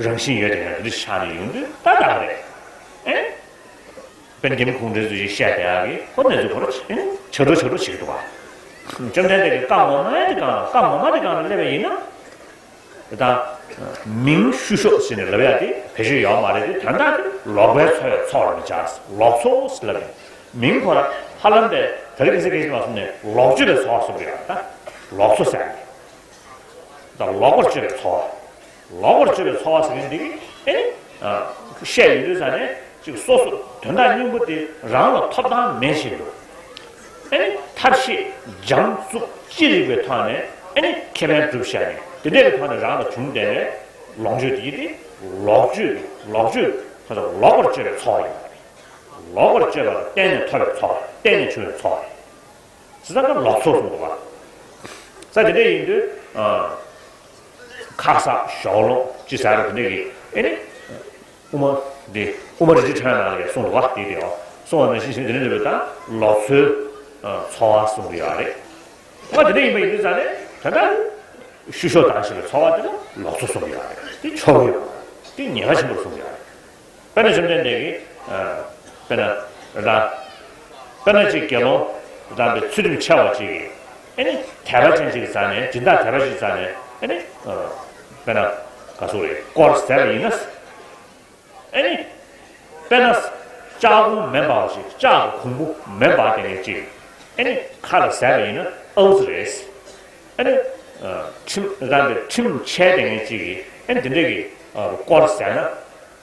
རང་བཞིན་ཡོད་དེ། ཡང་དེ་འདྲ་ཆགས་ནས་ཡོང་དུས་ད་ད་རེད། ཨེ། དཔལ་ལྡན་ཁུངས་འདྲེན་ཚོས་ཞིག་བཤད་བསྡད་ཡག་གི་ཁོ་གནས་ཚུལ་ཁོ་ར་ཨེ་ནི་ཆགས་འགྲོ་ཆགས་འགྲོ་བྱེད་ཀྱི་འདུག་བ། བཅོམ་ལྡན་འདས་ཀྱི་བཀའ་ངོ་མ་དེ་སྒང་ལ། བཀའ་ངོ་མ་དེ་སྒང་ལ་སླེབས་པ་ཡིན་ན། དེ་དང་། མིང་བཤུ་གཞོག་ཟེར་ནས་ལབ་ཡ་དེ་བེད་སྤྱོད་ཡོད་མ་རེད་དེ། དོན་དག་དེ་ལོག་པའི་ཚོགས་ཚོགས་ལ་མི་བྱ། ལོག་ཚོགས་ཟེར་ལབ་ཡ། མིང་ཁོ་ར་ཧ་ལམ་པས་དེ་རིང་ཁ་སང་སྐད་ཆ་མ་གསུངས་ནས་ལོག་སྤྱོད་པའི་ཚོགས་གསུངས་ཡོད་ད། ལོག་ཚོགས་ཟེར་ཡ་དེ། ད་ལོག་པར་སྤྱོད་པའི་ཚོགས། ལོག་པར་སྤྱོད་པའི་ཚོགས་ཟེར་མཁན་འདི་གིས་ཨེ་ནི། བཤད་ཡོང་དུས་ཙ་ནས་ཅིག་སོ་སོ་དོན་དག་སྙིང་པོ་དེ་རང་ལ་ཐོབ་ཐང་མེད་བཞིན་དུ། ཨེ་ནི་ཐབས་ཤེས་འཇམ་རྩུབ་ཅི་རིགས་པའི་ཐོག་ནས་ཨེ་ནི་ཁེ་ཕན་སྒྲུབ་བཞག་ནས་དེ་འདྲའི་གི་ཐོག་ནས་རང་ལ་བྱུང་བསྡད་པའི་ལོངས་སྤྱོད་དེ་ཡིན་ཏེ། ལོག་སྤྱོད་ཀྱི་ལོག་སྤྱོད་ཁོ་ཚོ་ལོག་པར་སྤྱོད་པའི་ཚོགས་ཡིན་པ་རེད། ལོག་པར་སྤྱོད་པ་ལ་བརྟེན་ནས་ཐོབ་པའི་ཚོགས་རེད། བརྟེན་ནས་བྱུང་བའི་ཚོགས་རེད། ཟེར་ད་ལོག་ཚོགས་གསུངས་འདུག་བ། ས་དེ་འདྲ་ཡིན་དུས། ཁ་གསག་ཞོག་ལོང་ཅི་ཟེར་རོ་དེ་འདྲ་གི་ཨེ་ནི། དབུ་མ་འདི་དབུ་མ་རིན་ཆེན་ཕྲེང་བ་ནང་ལ་ཡང་གསུངས་འདུག་བ། དེ་དེའོ་གསུངས་པ་ནང་བཞིན་བཞིན་དེ་འདྲ་འདྲ་བའི་ད་ལོག་ཚོགས་ཚོགས་པ་གསུངས་ཀྱི་ཡོད་རེད། ང་དེ་འདྲ་ཡིན་པ་ཡིན་དུས་ཙ་ནས་ད་ལྟ་བཤུ་གཞོག་བཏང་བཞིན་པའི་ཚོགས་པ་དེ་ལ་ལོག་ཚོགས་གསུངས་ཀྱི་ཡོད་རེད། དེ་ཆོག་གི་ཡོད་རེད། དེ་ཉེན་ཁ་ཆེན་པོ་གསུངས་ཀྱི་ཡོད་རེད། དཔེར་ན་བཅོམ་ལྡན་འདས་ཀྱིས། དཔེར་ན། རང་། དཔེར་ན་ཅིག་དགེ་སློང་། རང་པའི་ཚུལ་ཁྲིམས་འཆལ་བ་ཅིག་གིས། ཨེ་ནི། དད་པ་ཅན་ཅིག་རྩ་ནས་སྦྱིན་བདག་དད་པ་ཅིག་རྩ་ནས་ཨེ་ནི། དཔེར་ན། ག་ཟེར་རེད། དཀོར་ཟས་པ་ཡིན་ན། ཨེ་ནི། དཔེར་ན། ལྕགས་གོང་མེ་འབར་བ་ཅིག་ལྕགས་ཀྱི་གོང་བུ་མེ་འབར་བསྡད་མཁན་ཅིག་ཨེ་ནི། ཁ་ལ་ཟས་པ་ཡིན་ན་ཨའུ་ཙི་རེད། ཨེ་ནི། ཁྲིམས་རང་པའི་ཁྲིམས་འཆལ་བསྡད་མཁན་ཅིག་གིས་ཨེ་ནི་དེ་འདྲ་གི་དཀོར་ཟས་ན།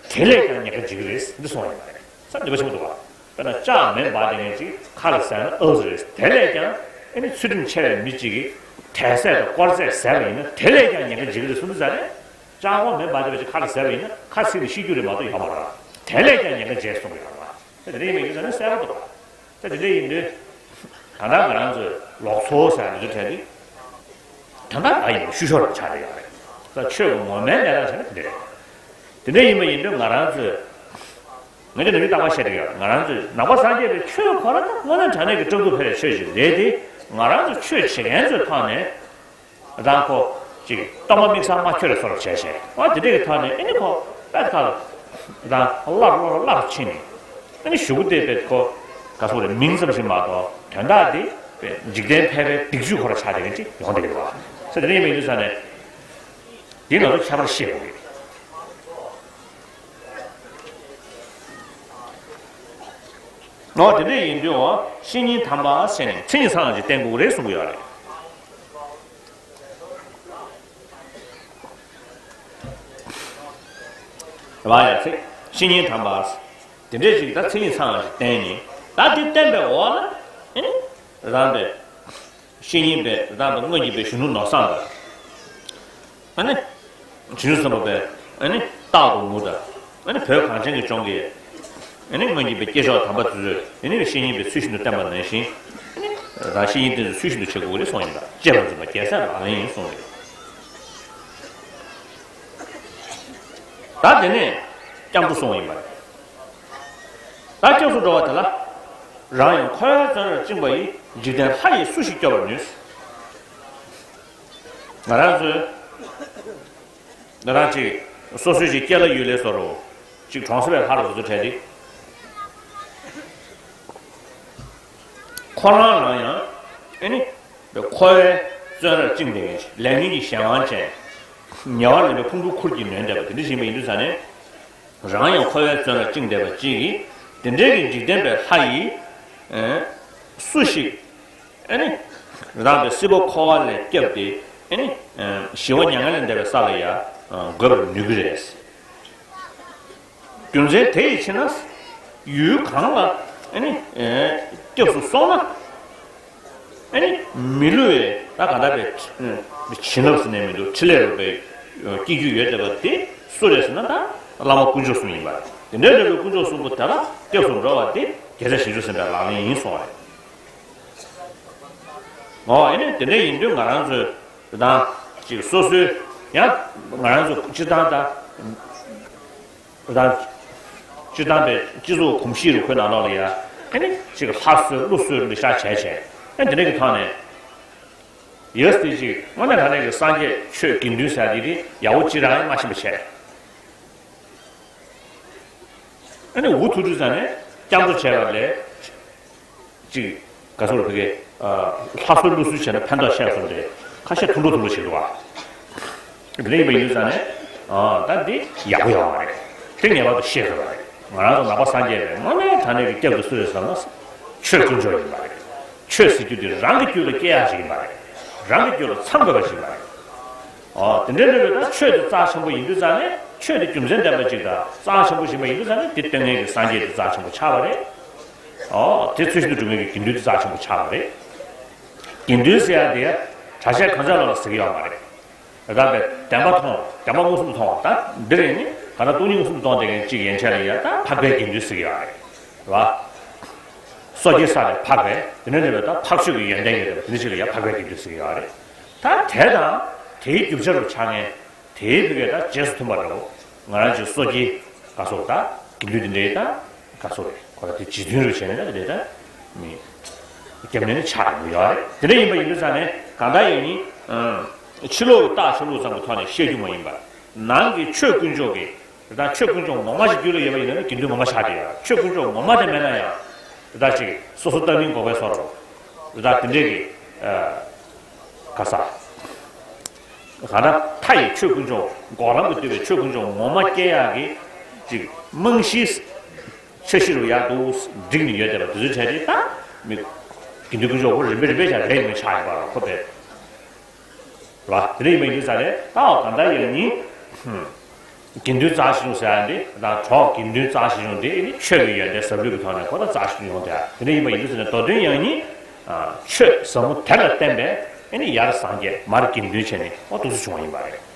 དེ་ལས་ཀྱང་ཉེན་ཁ་འཇིགས་ཀྱི་རེད་འདི་གསུངས་པ་ཡིན་པ་རེད། ས་འདི་པ་ཆེན་པོ་འདུག་བ། དཔེར་ན་ལྕགས་མེ་འབར་དེ་ངན་ཅིག་ཁ་ལ་ཟས་ན་ཨོ་ཙི་རེད། དེ་ལས་ཀྱང་ཨེ་ནི་ཚུལ་ཁྲིམས་འཆལ་བའི་མི་གཅིག་གིས་དད་ཟས་དང་དཀོར་ཟས་ཟས་པ་ཡིན་ན་དེ་ལས་ཀྱང་ཉེན་ཁ་འཇིགས་ཀྱི་རེད་གསུངས་འདུག་ཟེར་ནས། ལྕགས་མེ་འབར་དེ་བ་ཅིག་ཁ་ལ་ཟས་པ་ཡིན་ན་ཁ་ཚིག་ནས་ཤི་རྒྱུ་རེད་མ་གཏོགས་ཡོད་མ་རེད། དེ་ལས་ཀྱང་ཉེན་ཁ་འཇིགས་གསུངས་ཡོད་རེད་བ། དེ་རེད་མེད་ཀྱི་ཟེར་ན་གསལ་པོ་འདུག་བ། ད་དེ་འདྲ་ཡིན་དུས། ད་ལྟ་ང་རང་ཚོས་ལོག་ཚོགས་ཟེར་ཡ་འདི་ཚོ་གྲས་དེ། ད་ལྟ་ང་ཡིན་བཤུ་གཞོག་ལ་ཆགས་བསྡད་ཡོད་རེད། ད་ཆོས་ཀྱི་ངོ་མའི་གནས་སྟངས་བྱས་ན་དེ་འདྲ་རེད། དེ་འདྲ་ཡིན་པ་ཡིན་དུས་ང་རང་ཚོས། ང་ཚོས་ནམ་རྒྱུན་རྟག་པར་བཤད་བསྡད་ཡོད་རེད། ང་རང་ཚོས་ནང་པ་སངས་རྒྱས་པའི་ཆོས་ཁོ་རང་ད་དངོས་གནས་དྲང་གནས་ཀྱི་སྤྲང་ཕྲུག་ཕལ་བའི་ཆོས་ཤིག་རེད་དེ། ང་རང་ཚོ་ཆོས་བྱེད་མཁན་ཚོའི་ཐོག་ནས། རང་ཁོ་ཅིག་གཏོར་མ་དམིགས་བསལ་མ་འཁྱོལ་བའི་བཟོ་འདྲ་བྱས་བྱས། ཨ་དེ་འདྲ་གི་ཐོག་ནས་ཨེ་ནི་ཁོ་པད་ཁ་ལ་རང་སླར་སླར་སླར་ཕྱིན་ནས་ཨེ་ནི་གཞུག་གུ་དེ་པད་ཁོ་ག་ཟེར་རེད། མིང་ཙམ་ཞིག་མ་གཏོགས་དོན་དག་དེ་པད་འཇིག་རྟེན་ཕལ་པའི་སྡིག་སྤྱོད་ཁོ་ར་ཆགས་བསྡད་མཁན་ཅིག་ཡོང་བསྡད་ཀྱི་འདུག་བ། ས་དེ་འདྲ་ཡིན་པ་ཡིན་དུས་ས་ནས་དེ་ང་ཚོ་ཁྱད་པར་ཤེས་དགོས་ཀྱི་རེད། ཨོ་དེ་འདྲ་ཡིན་དུས་འོ་བཤེས་གཉེན་དམ་པ་ཟེར་ནས་མཚན་ཉིད་ཚང་བ་ཅིག་བསྟེན་དགོས་ཀྱི་རེད་གསུང་གི་ཡོད་རེད། རེད་བ། ཡ་ཚིག་བཤེས་གཉེན་དམ་པ། དེ་འདྲས་ཅིག་ད་མཚན་ཉིད་ཚང་བ་ཞིག་བསྟེན་ནས་ད་དེ་བསྟེན་པའི་འོག་ལ་ཨེ་ནི་རང་པའི་བཤེས་གཉེན་པའི་རང་པའི་སྔོན་གྱི་པའི་གཞོན་ནུ་ནོར་བཟང་དང་ཨ་ནི་བྱང་ཆུབ་སེམས་དཔའ་པའི་ཨ་ནི་རྟག་ཏུ་ངུ་དང་ཨ་ནི་བོད་གངས་ཅན་གྱི་ལྗོངས་ཀྱི་ཨ་ནི་སྔོན་གྱི་པའི་སྐྱེས་མཆོག་དམ་པ་དེ་ཚོས་ཨ་ནི་བཤེས་གཉེན་པའི་ཚུལ་བཞིན་དུ་བསྟེན་པ་ནང་བཞིན་ཨ་ནི་རང་བཤེས་གཉེན་དེ་ཚོའི་ཚུལ་བཞིན་དུ་བྱེད་དགོས་ཀྱི་རེད་གསུངས་ཡིན་པ། གཅེས་པར་འཛིན་པ་རྒྱལ་སྲས་ལག་ལེན་ཡིན་གསུངས་ཡོད། ད་དེ་ནས་སྐྱབས་འགྲོ་གསུངས་ཡིན་པ་རེད། ད་སྐྱབས་སུ་འགྲོ་བ་དེ་ལ། རང་ཡང་འཁོར་བའི་བཙོན་རར་བཅིངས་པ་ཡི། འཇིག་རྟེན་ལྷ་ཡིས་སུ་ཞིག་སྐྱོབ་པར་ནུས། ང་རང་ཚོས་ང་རང་ཅིག་སོ་སོའི་ཅིག་སྐྱེས་ལ་ཡུལ་ལས་བཟོ་རོགས་ཅིག་གྲོང་གསེབ་པའི་ལྷ་རུ་བཟོ་བྲལ་ཏེ། ཁོ་རང་རང་ཡང་ཨེ་ནི། འཁོར་བའི་བཙོན་རར་བཅིངས་ཏེ་ལས་ངན་གྱི་གཞན་དབང་ཅན། ཉེ་བར་ལེན་པའི་ཕུང་པོའི་ཁུར་གྱིས་ནོན་བསྡད་པ་དེ་འདྲ་ཞིག་ཡིན་པ་ཡིན་དུས་ཙ་ནས། རང་ཡང་འཁོར་བའི་བཙོན་ལ་བཅིངས་བསྡད་པ་གཅིག་གིས་དེ་འདྲའི་གི་འཇིག་རྟེན་པའི་ལྷ་ཡིས། ཨེ། སུ་ཞིག་ཨེ་ནི། རང་པའི་སྲིད་པ་འཁོར་བ་ལས་བསྐྱབས་ཏེ་ཨེ་ནི། ཨེ། ཞི་བ་མྱ་ངན་ལས་འདས་པའི་ས་ལ་ཡང་འགོད་པར་ནུས་ཀྱི་རེད། རྒྱུ་མཚན་དེ་ཡི་ཕྱིར་ན། ཡུལ་གང་ལ་ཨེ་ནི། ཨེ། སྐྱབས་སུ་སོང་ན། ཨེ་ནི་མི་བསླུ་བའི་ད་ག་འདྲ་བའི་བྱིན་རླབས་ཟེར་ནས་མི་འདུག་ཕྲིན་ལས་རུ་བའི་སྐྱེ་རྒྱུ་ཡོད་བསྡད་པ་དེ་སུ་རེད་ཟེར་ན་ད་བླ་མ་དཀོན་མཆོག་གསུམ་ཡིན་པ་རེད། དེ་འདྲའི་འདྲ་བའི་དཀོན་མཆོག་གསུམ་པོ་དེ་ལ་སྐྱབས་སུ་འགྲོ་བ་དེ་རྒྱལ་སྲས་བྱང་ཆུབ་སེམས་དཔའི་ལག་ལེན་ཡིན་གསུངས་པ་རེད། འོ་ཨེ་ནི་དེ་འདྲ་ཡིན་དུས་ང་རང་ཚོས་དེ་དང་ཅིག་སོ་སོའི་ཡང་ང་རང་ཚོ་སྤྱིར་བཏང་ད། རང་། སྤྱིར་བཏང་པའི་སྤྱི་ཚོགས་གོམས་གཤིས་རུ་ཁོའི་ནང་ལོགས་ལ་ཡ། ཨེ་ནི་ཅིག་ལྷ་གསོལ་ཀླུ་གསོལ་འདི་ཤ་བྱས་བྱས། ཨེ་འདི་འདྲ་གི་ཐོག་ནས། ཡོད་དེ་ཅིག་དངོས་གནས་དྲང་གནས་ཀྱི་སངས་རྒྱས་ཆོས་དགེ་འདུན་ཟེར་དེ་དེ་ཡག་པོ་ཅིག་རང་ཡང་མ་ཤེས་པ་བྱས། ཨེ་ནི་འུ་ཐུག་དུས་ཙ་ནས་སྐྱབས་འགྲོ་བྱས་པ་ལས། ཅིག་ག་ཚོད་ཕ་གི། ལྷ་གསོལ་ཀླུ་གསོལ་བྱས་ན་ཕན་ཐོགས་ཆེ་སོང་སྟེ་ཁ་ཤས་ཐུང་ཐུང་ཐུང་ཐུང་བྱེད་འདུག་བ། དེ་འདྲ་ཡིན་པ་ཡིན་དུས་ཙང་ནས། ཨ། ད་འདི་ཡག་པོ་ཡོད་མ་རེད། དེ་ངེས་པར་དུ་ཤེས་དགོས་པ་རེད། ང་རང་ཚོ་ནང་པ་སངས་རྒྱས་པས་དངོས་གནས་དྲང་གནས་ཀྱི་སྐྱབས་དེ་སུ་རེད་ཟེར་ན། ཆོས་དཀོན་མཆོག་ཡིན་པ་རེད། ཆོས་ཟེར་རྒྱུ་དེ་རང་གི་རྒྱུད་ལ་སྐྱེ་ཡག་ཞིག་ཡིན་པ་རེད། རང་གི་རྒྱུད་ལ་ཚང་དགོས་པ་ཞིག་ཡིན་པ་རེད། ཨོ། དེ་འདྲའི་འདྲ་བའི་ད་ཆོས་དེ་རྩ་ཆེན་པོ་ཡིན་དུས་ཙང་ནས། ཆོས་དེ་རྒྱུ་མཚན་ལྡན་པ་ཅིག་དང་རྩ་ཆེན་པོ་ཞིག་ཡིན་པ་ཡིན་དུས་ཙང་ནས། དེ་སྟོན་མཁན་གྱི་སངས་རྒྱས་དེ་རྩ་ཆེན་པོ་ཆགས་པ་རེད། ཨོ། དེ་ཚུལ་བཞིན་དུ་སྒྲུབ་མཁན་གྱི་དགེ་འདུན་དེ་རྩ་ཆེན་པོ་ཆགས་པ་རེད། དགེ་འདུན་ཟེར་ཡག་དེ་གྲྭ་ཆས་གང་ཟག་ལ་ཟེར་གྱི་ཡོད་མ་རེད། ད་ལྟ་བདེན་པ་མཐོང་བ། བདེན་པ་མངོན་སུམ་མཐོང་བ། ད་འདི་རེད་ནི། ག་ད་སྟོང་ཉིད་མངོན་སུམ་མཐོང་བསྡད་མཁན་གཅིག་ཡན་ཆད་ལ་ཡ། ད་འཕགས་པའི་དགེ་འདུན་ཟེར་གྱི་ཡོད་རེད། རེད་བ། སོ་སྐྱེའི་ས་ལས་འཕགས་པའི། དེ་ནས་འདྲ་བའི་ད་འཕགས་ཆོས་ཀྱི་ཡོན་ཏན་ཡོད་རེད་བ། དེ་འདྲ་ཞིག་ལ་ཡ་འཕགས་པའི་དགེ་འདུན་ཟེར་གྱི་ཡོད་རེད། ད་དེ་དང་དེའི་རྒྱུ་ཆ་རུ་ཆགས་མཁན། དེའི་ཕ་གིའི་ད་རྗེས་སུ་མཐུན་པ་འདྲ་བོ། ང་རང་ཚོའི་སོ་སྐྱེའི་ག་སོགས། ད་དགེ་འདུན་དེ་འདྲའི་ད་ག་སོགས་རེད། ཁོ་ལ་དེ་རྗེ་བཙུན་རུ་བྱས་ནས་ད་དེ་འདྲའི་ད་མི་སྐྱབས་གནས་ནི་ཆགས་ཡོང་གི་ཡོད་རེད། དེ་འདྲ་ཡིན་པ་ཡིན་དུས་ཙང་ནས། གང་ལྟར་ཡང་ནི། ཨ། ཕྱི་ལོགས་ཀྱི་རྟགས་ཆ་ལུགས་ཙམ་གྱི་ཐོག་ནས་བཤད་རྒྱུ་མ་ཡིན་པར། ནང་གི་ཆོས་དཀོན་མཆོག་གི། ད་ཆོས་དཀོན་མཆོག་ངོ་མ་ཞིག་རྒྱུད་ལ་ཡོད་པ་ཡིན་ན་ནི་དགེ་འདུན་ངོ་མ་ཆགས་བསྡད་ཡོད། ཆོས་དཀོན་མཆོག་ངོ་མ་དེ་མེད་ན་ཡང་། ད་ཅིག་སོ་སོ་ལྟ་མིན་འགོག་པའི་བཟོ་འདྲ་བོ། ད་དེ་འདྲའི་གི། ཨ། ག་ས། ག་ད་མཐའ་ཡི་ཆོས་དཀོན་མཆོག། འགོག་ལམ་དུ་གཏོད་པའི་ཆོས་དཀོན་མཆོག་ངོ་མ་སྐྱེ་ཡག་གི་ཅིག་རྨང་གཞིའི་འཆར་གཞི་རུ་ཡག་ཏུ་བསྒྲིགས་ནས་ཡོད་བསྡད་པ་དེ་ཚོའི་གྲས་དེ། ད་མི་དགེ་འདུན་དཀོན་མཆོག་ཁོ་རིམ་པས་རིམ་པས་ཀྱང་རེ་ཡིན་པ་ཆགས་ཡོང་བ་རེད། ཁོ་པས། རེད་བ། དེ་འདྲ་ཡིན་པ་ཡིན་དུས་ཙང་ནས། ད་འོ། གང་ལྟར་ཡང་ནི། དགེ་འདུན་རྩ་ཆེ་ཆུང་ཟེར་ཡག་འདི། ད་གྲོགས་དགེ་འདུན་རྩ་ཆེ་ཆུང་འདི་ནི་ཆོས་ཀྱི་ཡོན་ཏན་ཟབ་ལུགས་ཀྱི་ཐོག་ནས་ཁོ་ད་རྩ་ཆེ་ཆུང་ཡོང་དེ། དེ་འདྲ་ཡིན་པ་ཡིན་དུས་ཙང་ནས། མདོ་དོན་ཡང་ནི། ཨ། ཆོས་ཟབ་མོ་དེ་ལ་བརྟེན་པའི་ཨ་ནི་ཡར་སངས་རྒྱས། མར་དགེ་འདུན་བྱས་ནས། འོ། འདུག་སེ་བྱུང་བ་ཡིན་པ་རེད།